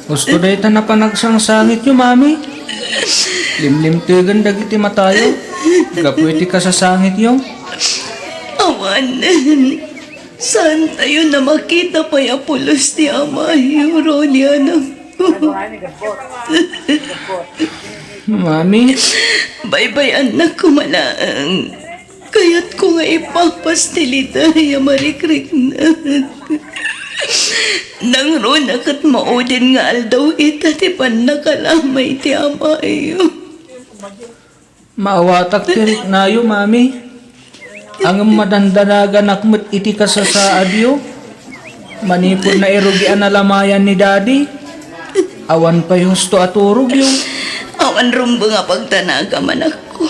Husto dayta a panagsangsangityo, Mami. Limlimtegen dagiti matayo gapu iti kasasangityo. Awanen. Saantayon a makita pay a pulos ti amayo, Rolly, anakko. Mami. Baybay-annak koma laeng. Kayatko nga ipapas ti liday a marikriknak. Nangruna ket maudin nga aldaw ita ti pannakalamay ti amayo. Maawatak ti riknayo, Mami. Ngem madandanaganak met iti kasasaadyo. Manipud nairugian a lamayan ni Daddy, awan pay husto a turogyo. Awan rumbeng a pagdanagam, anakko.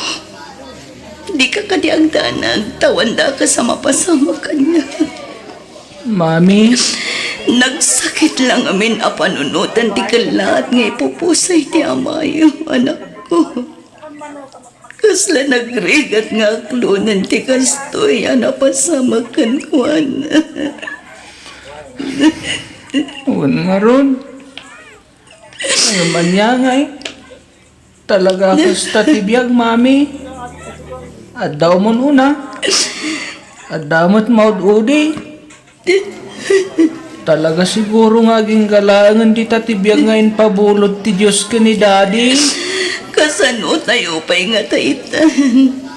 Dika kadi agdanag, ta awan dakes a mapasamak kaniak. Mami. Nagsakit la ngamin a panunotan ti kellaat nga ipupusay ti amayo, anakko. Kasla nagrigat nga aklonen ti kastoy a napasamak kenkuana. Wen ngarud, ngem ania ngay? Talaga kasta ti biag, Mami. Adda umon-una. Adda met maud-udi. Talaga siguro nga agingga laengen dita ti biag nga impabulod ti Dios ken ni Daddy. Kasano tayo pay nga taytan?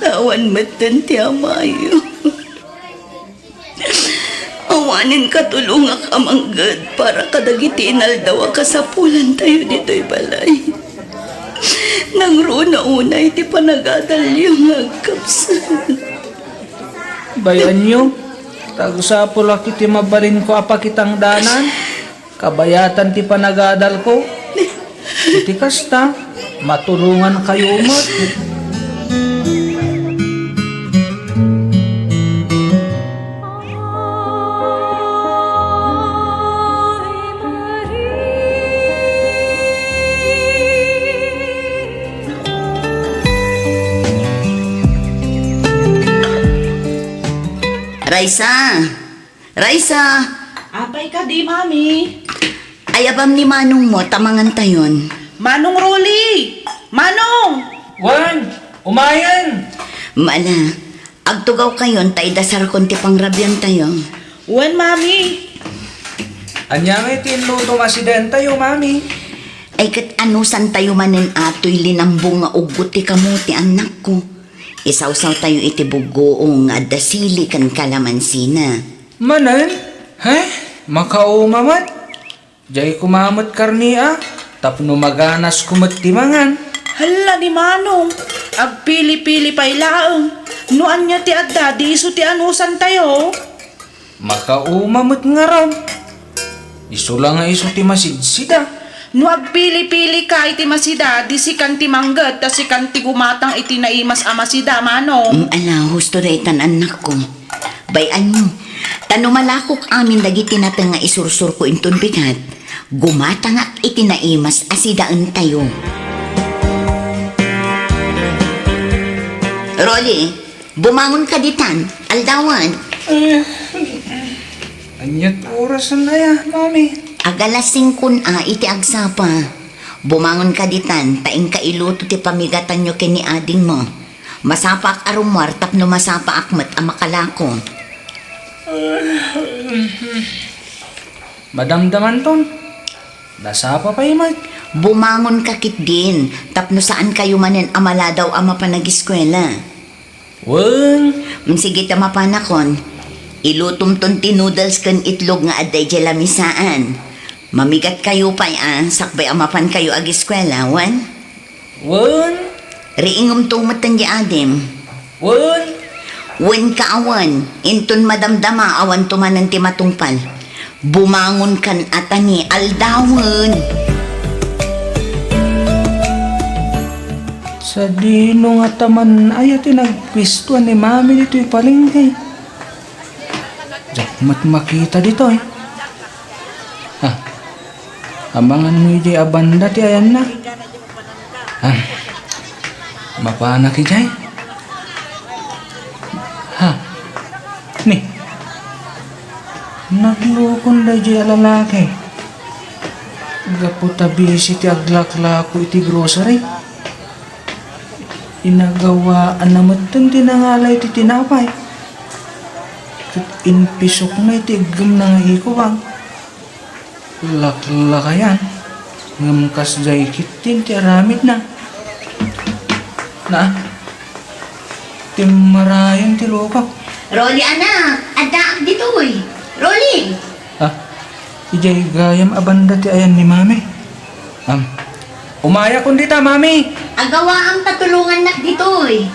Awan metten ti amayo. Awanen katulongak a mangged para kadagiti inaldaw a kasapulan tayo ditoy balay. Nangruna unay ti panagadalyo nga agkapsel. Bay-anyo, ta agsapulak iti mabalinko a pakitangdanan, kabayatan ti panagadalko. Iti kasta, matulongankayo met. Raisa! Raisa! Apay kadi, Mami? Ayabam ni Manong mo, ta mangantayon. Manong Rolly! Manong! Wen, umayen! Mala, agtugawkayon ta idasarakon ti pangrabiantayo. Wen, Mami. Ania ngay ti inlutom a sidentayo, Mami? Ay, ket anusantayo manen a toy linambong nga uggo ti kamote, annakko. Isawsawtayo iti buggoong nga adda sili ken kalamansina. Manen? He? Makauma met. Diay koma met karne a, tapno maganasko met ti mangan. Hala ni Manong, agpili-pili pay laeng. No ania ti adda, di isu ti anusantayo. Makauma met ngarud. Isu la nga isu ti masidsida. No agpili-pilika iti masida, di sikan ti mangged, ta sikan ti gumatang iti naimas a masida, Manong. Mm, ala, husto daytan, annakko. Bay-anyo, Ta no malakok amin dagiti nateng nga isursurko inton bigat, gumatangak iti naimas a sidaentayo. Rolly, bumangon ka ditan, aldawan. Eh, aniat orasen aya, Mami? Agalas singkon a iti agsapa. Bumangon ka ditan, ta inka iluto ti pamigatanyo ken ni adingmo. Masapaak a rummuar tapno masapaak met a makalako. Madamdamanton, nasapa pay met. Bumangon ka ketdin, tapno saan kayo manen a maladaw a mapan agiskuela. Wen. Mm, sige ta mapanakon. Ilutomton ti noodles ken itlog nga adda idiay lamisaan. Mamigat kayo pay a, sakbay a mapan kayo agiskuela, wen? Wen. Riingemto metten di adim. Wen. Wen ka awan, inton madamdama awanto manen ti matungpal. Bumangon kan atani aldawen. Sadino nga taman aya ti nagpistoan ni Mami ditoy palengke? Diak met makita ditoy. Ah, amangan mo idiay a banda ti ayanna. Ah, mapanak idiay. Ha? Ni? Naglukon daydiay a lalaki. Gapu ta busy ti aglaklako iti grocery. Inagawaanna metten ti nangala iti tinapay. Ket impisokna iti iggemna nga ikubag. Laklakayan, ngem kasdiay ketdin ti aramidna. Na, timmarayen ti lukok. Rolly, anak, addaak ditoy. Rolly! Ah, idiay gayam a banda ti ayan ni Mami. Am, umayakon dita, Mami. Agawaam ta tulongannak ditoy.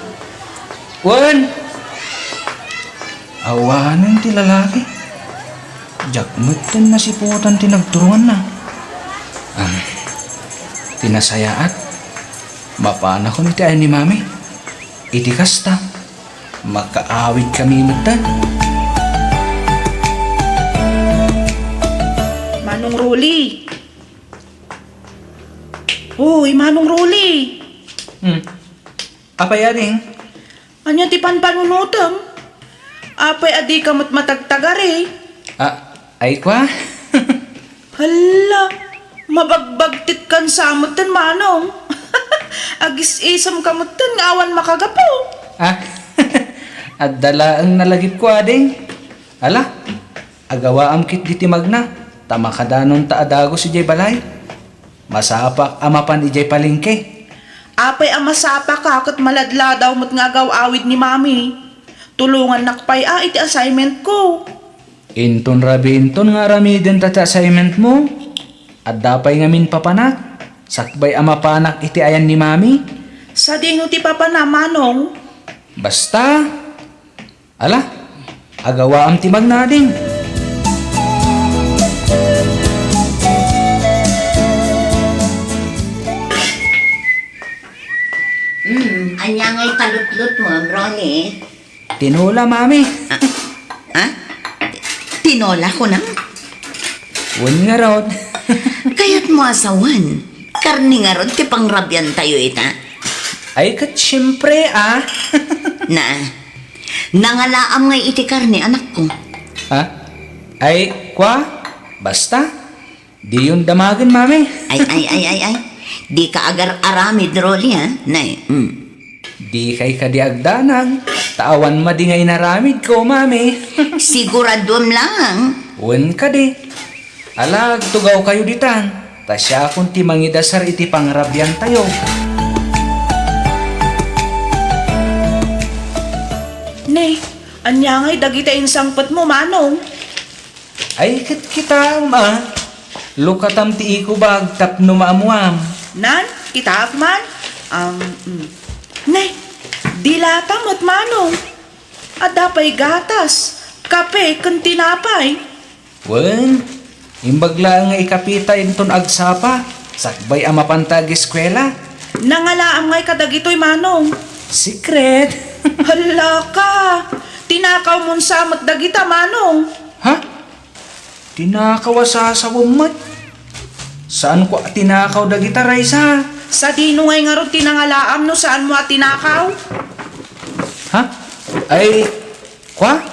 Wen. Awanen ti lalaki. Diak metten nasiputan ti nagturonganna. Ah, ti nasayaat, mapanakon iti ayan ni Mami. Iti kasta, makaawidkami metten. Manong Rolly. Uy, Manong Rolly. Hmm. Apay, ading? Ania ti panpanunotem? Apay a dika met matagtagari? Ah, ay kwa? Hala, mabagbagtit kan sa metten, Manong. Agis-isem ka metten nga awan makagapu. Ah, adda laeng nalagipko, ading. Ala, agawaam ketdi ti magna, ta makadanonta a dagus idiay balay. Masapak a mapan idiay palengke. Apay a masapaka ket maladladaw met nga agaw-awid ni Mami? Tulongannak pay a iti assignment ko. Inton rabiinton nga aramidenta ti assignment mo, adda pay ngamin papanak, sakbay a mapanak iti ayan ni Mami. Sadino ti papana, Manong? Basta, ala, agawaam ti magna, ading. Hmm, ania ngay palutlot mo, Ronnie? Tinola, Mami. Ah, ah? Tinola, kunam? Wen ngarud. Kayat mo a sawen, karne ngarud ti pangrabian tayo ita? Ay, ket siempre, ah. Na, nangalaam ngay iti karne, anakko. Ha? Ay, kwa? Basta? Diyon damagen, Mami. Ay, ay, ay, ay, ay. Di ka agar-aramid, Rolly, ha? Nay, mm. Di kay kadi agdanag, ta awan madi nga inaramid ko, Mami. Siguraduem lang. Wen kadi. Ala, agtugaw kayo ditan, ta siakon ti mangidasar iti pangrabian tayo. Ne, ania ngay dagita insangpet mo, Manong? Ay, ket kitaem, a. Lukatam ti ikubag tapno maamuam. Nan, kitaak man. Am, mm. Ne, dilata met, Manong. Adda pay gatas, kape, ken tinapay. Wen, imbag laeng nga ikapita inton agsapa, sakbay a mapanta agiskuela. Nangalaam ngay kadagitoy, Manong. Secret. Hala ka! Tinakawmon sa met dagita, Manong. Ha? Tinakaw a sasawem met? Saanko a tinakaw dagita, Raisa. Sadino ngay ngarud ti nangalaam no saanmo a tinakaw? Ha? Ay, kua?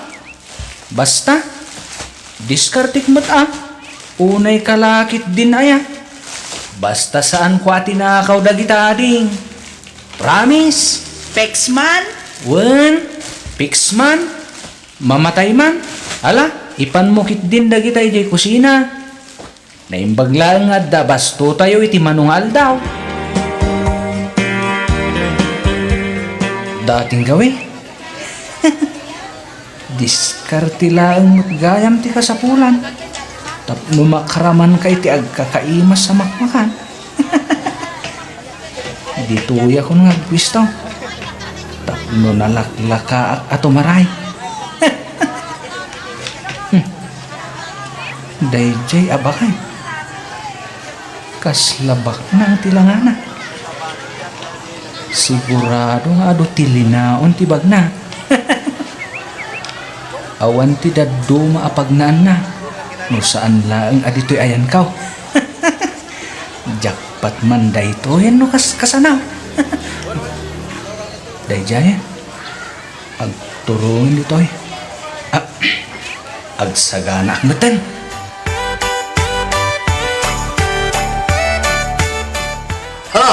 Basta, diskartek met a. Unay ka la ketdin aya. Basta saanko a tinakaw dagita, ading. Promise? Peksman? Wen, peksman? Mamatay man? Ala, ipanmo ketdin dagita idiay kusina. Naimbag laeng nga adda bastotayo iti mano nga aldaw. Dating gawi. Diskarte laeng met gayam ti kasapulan. Tapno makramanka iti agkakaimas a makmakan. Ditoyakon nga agpuesto. Tapno nalaklakaak a tumaray. Hmm. Daydiay a baket. Kasla baknang ti langana. Sigurado nga adu ti linaon ti bagna. Awan ti dadduma a pagnaanna no saan laeng a ditoy ayankaw. Jackpot man daytoyen no kas-, kasano. Daydiayen, agturong ditoy. Ah, agsaganaak metten. Ha?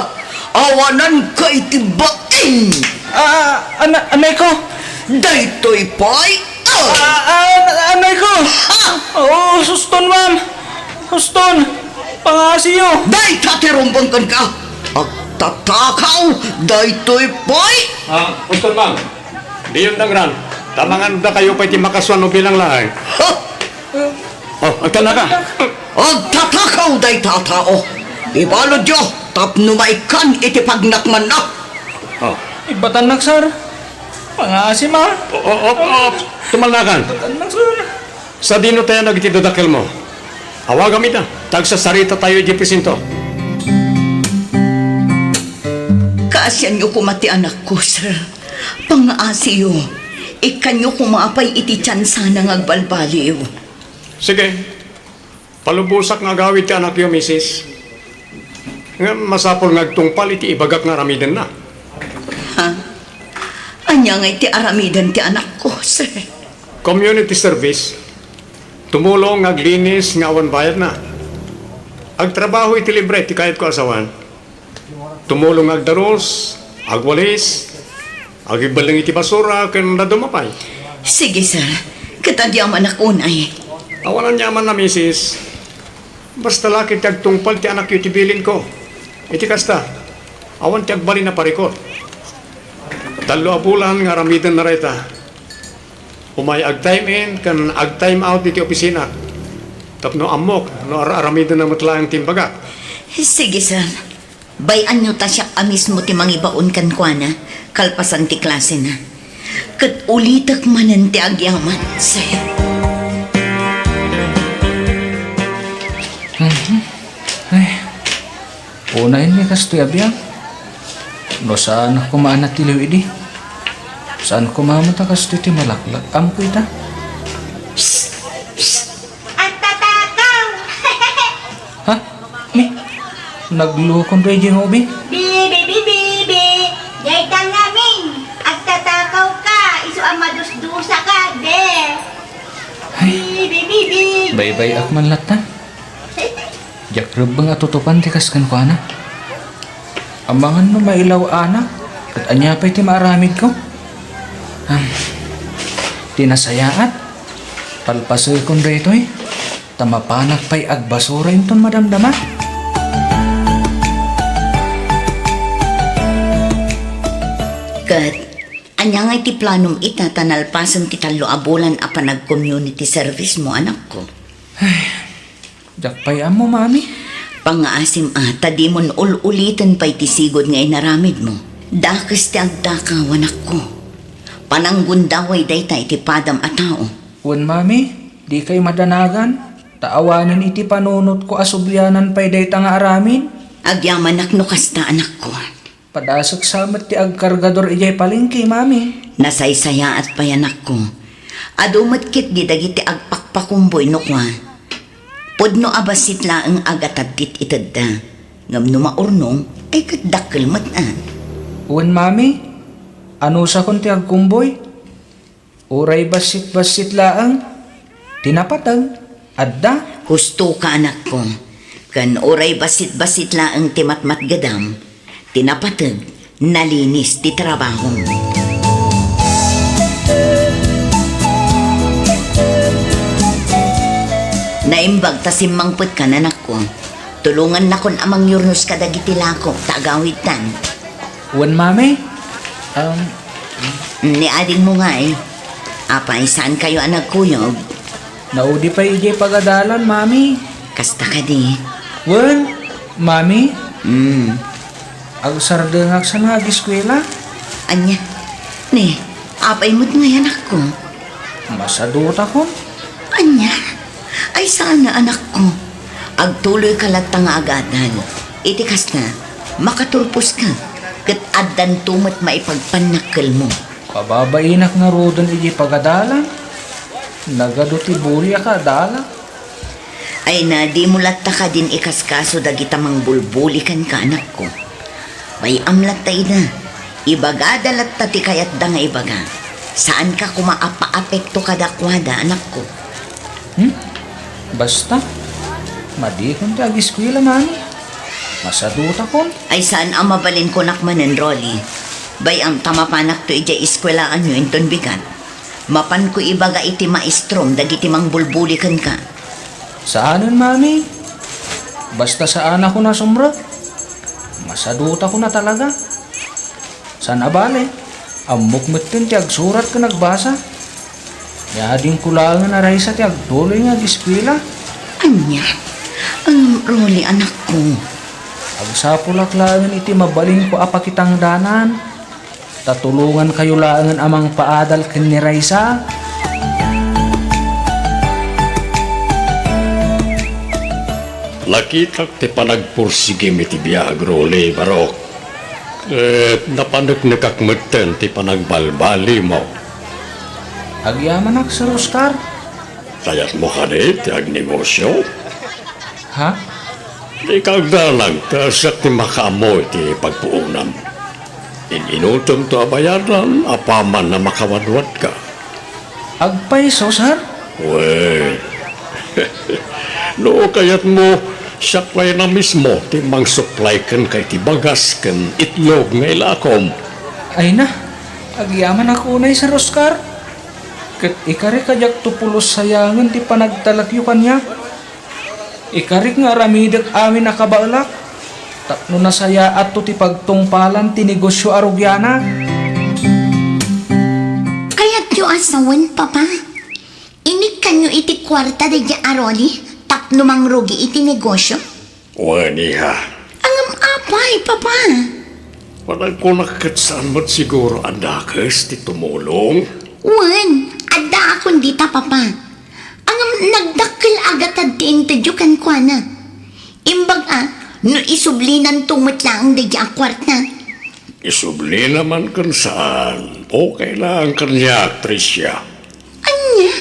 Awananka iti baing! Ah, ana-, anay ko! Daytoy pay! Ah! Ah, ah, anay ko! Ha? Oh, suston, ma'am! Suston! Pangasiyo! Dayta ti rumbeng kenka! Agtatakaw! Daytoy pay! Ah, suston, ma'am! Diyon dangran, ta mangandakayo pay ti makasuan no bilang laeng. Ha? Oh, agtalnaka. Agtatakaw dayta a tao. Ibaludyo tapno maikkan iti pagnakmanna. Oh. Ibatannak, sir. Pangasim, ah. Oh, oh, oh, oh. Tumalnakan. Ibatannak, sir. Sadino tayo dagiti dadakkelmo? Awagam ida, ta agsasaritatayo idiay presinto. Kaasianyo koma ti anakko, sir. Pangaasiyo, ikkanyo koma pay iti tiansana nga agbalbaliw. Sige, palubosak nga agawid ti anakyo, misis. Ngem masapul nga agtungpal iti ibagak nga aramidenna. Ha? Ania ngay ti aramiden ti anakko, sir? Community service. Tumulong nga aglinis nga awan bayadna. Agtrabaho iti libre ti kayatko a sawen. Tumulong nga agdaros, agwalis, agibelleng iti basura, ken dadduma pay. Sige, sir. Ket agyamanak unay. Awan aniamanna, misis. Basta la ket ti agtungpal ti anakyo ti bilinko. Iti kasta, awan ti agbalin a parikut. Tallo a bulan nga aramidenna dayta. Umay ag-time in ken ag-time out iti opisina. Tapno ammok no ar-aramidenna met laeng ti imbagak. Sige, sir. Bay-anyo ta siak a mismo ti mangibaon kenkuana, kalpasan ti klasena. Ket ulitek manen ti agyaman, sir. Mhm. Ay, unayen ni kastoy a biag. No saan a kumaana ti liw idi. Saan kumaana ta kastoy ti malaklak-amko ita? Psst! Psst! Agtatakaw! Ha? Mi? Naglukon daydiay nga ubi? Bibi, bibi, bibi! Dayta ngamin! Agtatakaw ka! Isu a madusdusa ka, de! Ay. Bibi, bibi! Baybay-ak man latta. Diak rebbeng a tutupan ti kas kenkuana. Amangan no mailaw-anak, ket ania pay ti maaramidko? Am, ti nasayaat, palpasekon daytoy, ta mapanak pay agbasura inton madamdama. Ket ania ngay ti planom ita ta nalpasen ti tallo a bulan a panag-community service mo, anakko? Ay, Diak pay ammo, Mami. Pangngaasim a, ta dimon ul-uliten pay ti sigud nga inaramidmo. Dakes ti agdakaw, anakko. Pananggundaway dayta iti padam a tao. Wen, Mami, dikay madanagan, ta awanen iti panunotko a sublianan pay dayta nga aramid. Agyamanak no kasta, anakko. Padasek sa met ti agkargador idiay palengke, Mami. Nasaysayaat pay, anakko. Adu met ketdi dagiti agpakpakumboy no kua. Pudno a bassit laeng a gatad ti itedda. Ngem no maurnong, ay ket dakkel met a. Wen, Mami, anusakon ti agkumboy? Uray bassit-bassit laeng. Ti napateg, adda. Husto ka, anakko. Ken uray bassit-bassit laeng ti matmatgedam, ti napateg, nalinis ti trabahom. Naimbag ta simmangpetkan, anakko. Tulongannakon a mangyurnos kadagiti lako ta agawidtan. Wen, Mami? Um, Ni adingmo ngay, apay, saankayo a nagkuyog? Naudi pay idiay pagadalan, Mami. Kasta kadi? Wen, Mami? Mm. Agsardengak sa nga agiskuela? Ania? Ni, apay met ngay, anakko? Masadutakon. Ania? Ay, saan a, anakko. Agtuloyka latta nga agadal. Iti kasta, makaturposka, ket addanto met maipagpannakkelmo. Pababainak ngaruden idiay pagadalan. Nagadu ti buli a kaadalak. Ay na, dimo latta kadin ikaskaso dagita mangbulbuli kenka, anakko. Bay-am latta ida. Ibagada latta ti kayatda nga ibaga. Saanka koma a paapekto kadakuada, anakko. Hmm? Basta, madikon ti agiskuela, Mami. Masadutakon. Ay, saan a mabalin kunak manen, Rolly. Bay-am ta mapanakto idiay eskuelaanyo inton bigat. Mapanko ibaga iti maestrom dagiti mangbulbuli kenka. Saanen, Mami. Basta saanakon a sumrek. Masadutakon a talaga. Saan a bale, ammok metten ti agsurat ken agbasa. Ni adingko laengen a Raisa ti agtuloy nga agiskuela. Ania? Ngem, Rolly, anakko. Agsapulak laengen iti mabalinko a pakitangdanan. Ta tulongankayo laengen a mangpaadal ken ni Raisa. Nakitak ti panagpursigim iti biag, Rolly, barok. Ket napaneknekak metten ti panagbalbalimo. Agyamanak, Sir Oscar. Kayatmo kadi ti agnegosio? Ha? Ikaagdanag ta siak ti makaammo iti pagpuonam. In-inutemto a bayadan apaman a makawadwadka. Agpayso, sir? Wen. No kayatmo, siak pay a mismo ti mangsuplay kenka iti bagas ken itlog nga ilakom. Ay na, agyamanak unay, Sir Oscar. Ket ikarik a diakto pulos sayangen ti panagtalekyo kaniak. Ikarik nga aramidek amin a kabaelak, tapno nasayaatto ti pagtungpalan ti negosio a rugianak. Kayatyo a sawen, Papa? Inikkanyo iti kuarta daydiay a Rolly tapno mangrugi iti negosio? Wen, iha. Ngem apay, Papa? Panagkunak ket saan met siguro a dakes ti tumulong? Wen, addaakon dita, Papa. Ngem nagdakkel a gatad ti intedyo kenkuana. Imbag a, no isublinanto met laeng daydiay a kuarta. Isublina man ken saan, okay lang kaniak, Tricia. Ania?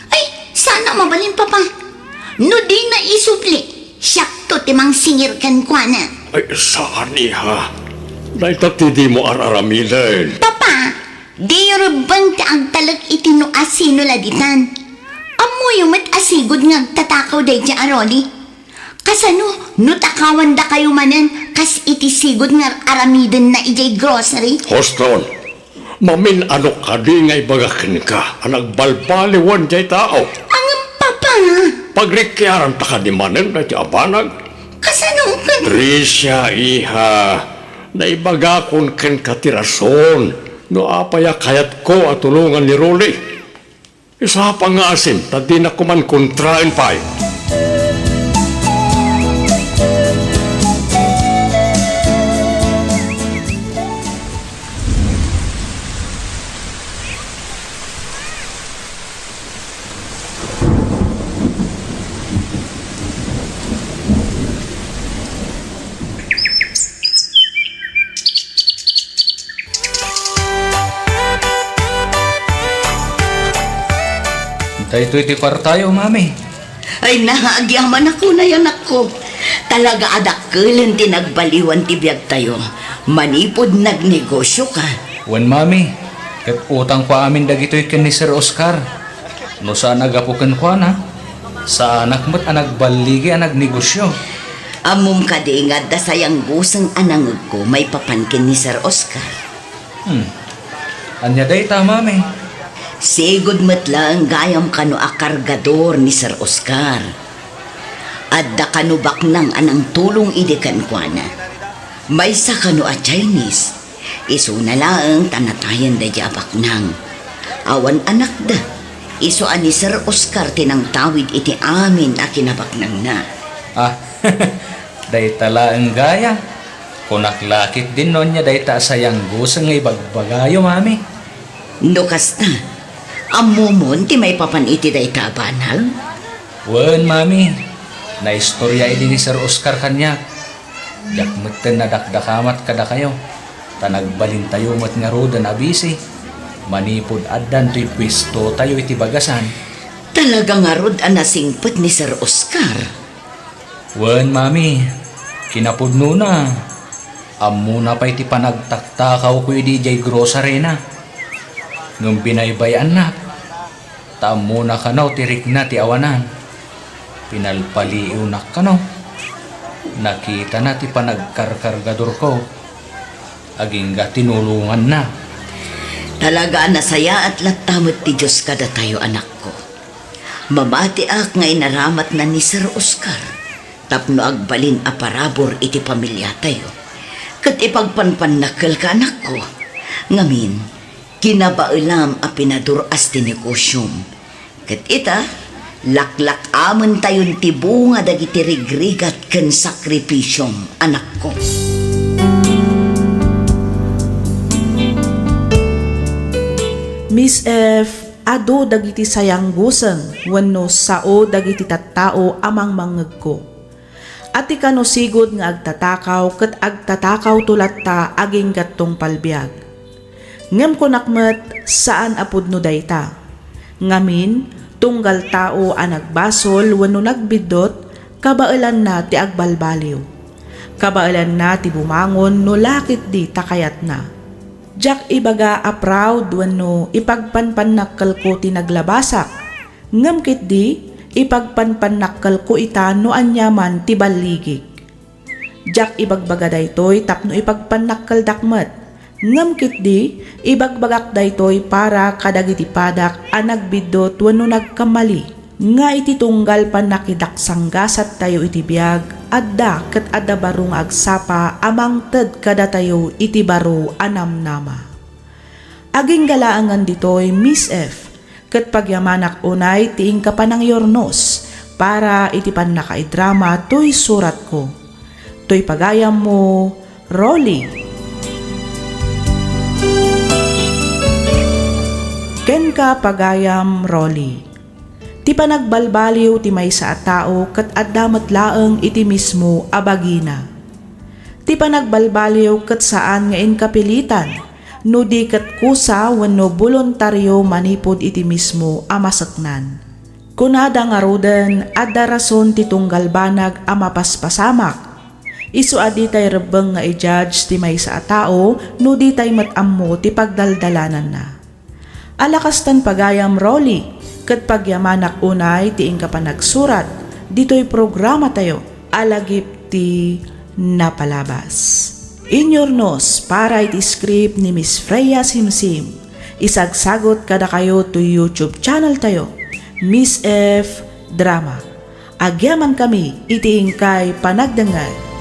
Ay, saan a mabalin, Papa. No dina isubli, siakto ti mangsingir kenkuana. Ay, saan, iha. Dayta ti dimo ar-aramiden. Papa, diyo rebbeng ti agtalek iti no asino la ditan. Ammoyo met a sigud nga agtatakaw daydiay a Rolly. Kasano no takawandakayo manen kas iti sigud nga ar-aramidenna idiay grocery? Huston, mamin-anok kadi nga ibaga kenka a nagbalbaliwen diay tao? Ngem, Papa. Pagrikiaranta kadi manen daytoy a banag? Kasano ket? Tricia, iha, naibagakon kenka ti rason no apay a kayatko a tulongan ni Rolly. Isapa nga asin, ta dinak koma kontraen pay. Daytoy ti kuartayo, Mami. Ay, na, agyamanak unay, anakko. Talaga a dakkelen ti nagbaliwan ti biagtayo. Manipud nagnegosio ka. Wen, Mami. Ket utangko amin dagitoy ken ni Sir Oscar. No saan a gapu kenkuana, saanak met a nagballigi a nagnegosio. Ammom kadi nga adda sayangguseng a nangegko maipapan ken ni Sir Oscar? Hmm. Ania dayta, Mami? Sigud met laeng gayam kano a kargador ni Sir Oscar. Adda kano baknang a nangtulong idi kenkuana. Maysa kano a Chinese. Isuna laeng ta natayen daydi a baknang. Awan anakda. Isu a ni Sir Oscar ti nangtawid iti amin a kinabaknangna. Ah, dayta laeng gayam. Kunak la ketdin no ania dayta a sayangguseng nga ibagbagayo, Mami. No kasta, ammomon ti maipapan iti dayta a banag? Wen, Mami. Naistorya idi ni Sir Oscar kaniak. Diak metten nadakdakamat kadakayo, ta nagbalintayo met ngaruden a bisi. Manipud addan toy puestotayo iti bagasan. Talaga ngarud a nasingpet ni Sir Oscar? Wen, Mami, kinapudnona, ammona pay ti panagtaktakawko idi idiay grocery-na. Ngem binaybay-annak, ta ammona kano ti rikna ti awanan. Pinalpaliiwnak kano. Nakitana ti panagkarkargadorko. Agingga tinulonganna. Talaga a nasayaat latta met ti Dios kadatayo, anakko. Mamatiak nga inaramatna ni Sir Oscar tapno agbalin a parabur iti pamiliatayo. Ket ipagpanpannakkelka, anakko. Ngamin, kinabaelam a pinadur-as ti negosiom. Ket ita, laklak-amentayon ti bunga dagiti rigrigat ken sakripisiom, anakko. Miss F, adu dagiti sayangguseng wenno sao dagiti tattao a mangmangngegko. Ati kano sigud nga agtatakaw ket agtatakawto latta agingga tungpal biag. Ngem kunak met, saan a pudno dayta. Ngamin, tunggal tao a nagbasol wenno nagbiddut, kabaelanna ti agbalbaliw. Kabaelanna ti bumangon no la ketdi ta kayatna. Diak ibaga a proud wenno ipagpanpannakkelko ti naglabasak, ngem ketdi, ipagpanpannakkelko ita no aniaman ti balligik. Diak ibagbaga daytoy tapno ipagpannakkeldak met, ngem ketdi, ibagbagak daytoy para kadagiti padak a nagbiddut wenno nagkamali, nga iti tunggal pannakidaksangasattayo iti biag, adda ket adda baro nga agsapa a mangted kadatayo iti baro a namnama. Agingga laengen ditoy, Miss F, ket pagyamanak unay ti inka panangyurnos para iti pannakaidrama toy suratko. Toy pagayammo, Rolly. Kenka, pagayam Rolly. Ti panagbalbaliw ti maysa a tao ket adda met laeng iti mismo a bagina. Ti panagbalbaliw ket saan nga inkapilitan no di ket kusa wenno boluntario manipud iti mismo a maseknan. Kunada ngaruden, adda rason ti tunggal banag a mapaspasamak. Isu a ditay rebbeng nga i-judge ti maysa a tao no ditay met ammo ti pagdaldalananna. Ala kastan, pagayam Rolly, ket pagyamanak unay ti inka panagsurat ditoy programatayo a lagip ti napalabas. Inyurnos para iti script ni Miss Freya Simsim. Isagsagut kadakayo toy YouTube channel tayo, Miss F Drama. Agyamankami iti inkay panagdengngeg.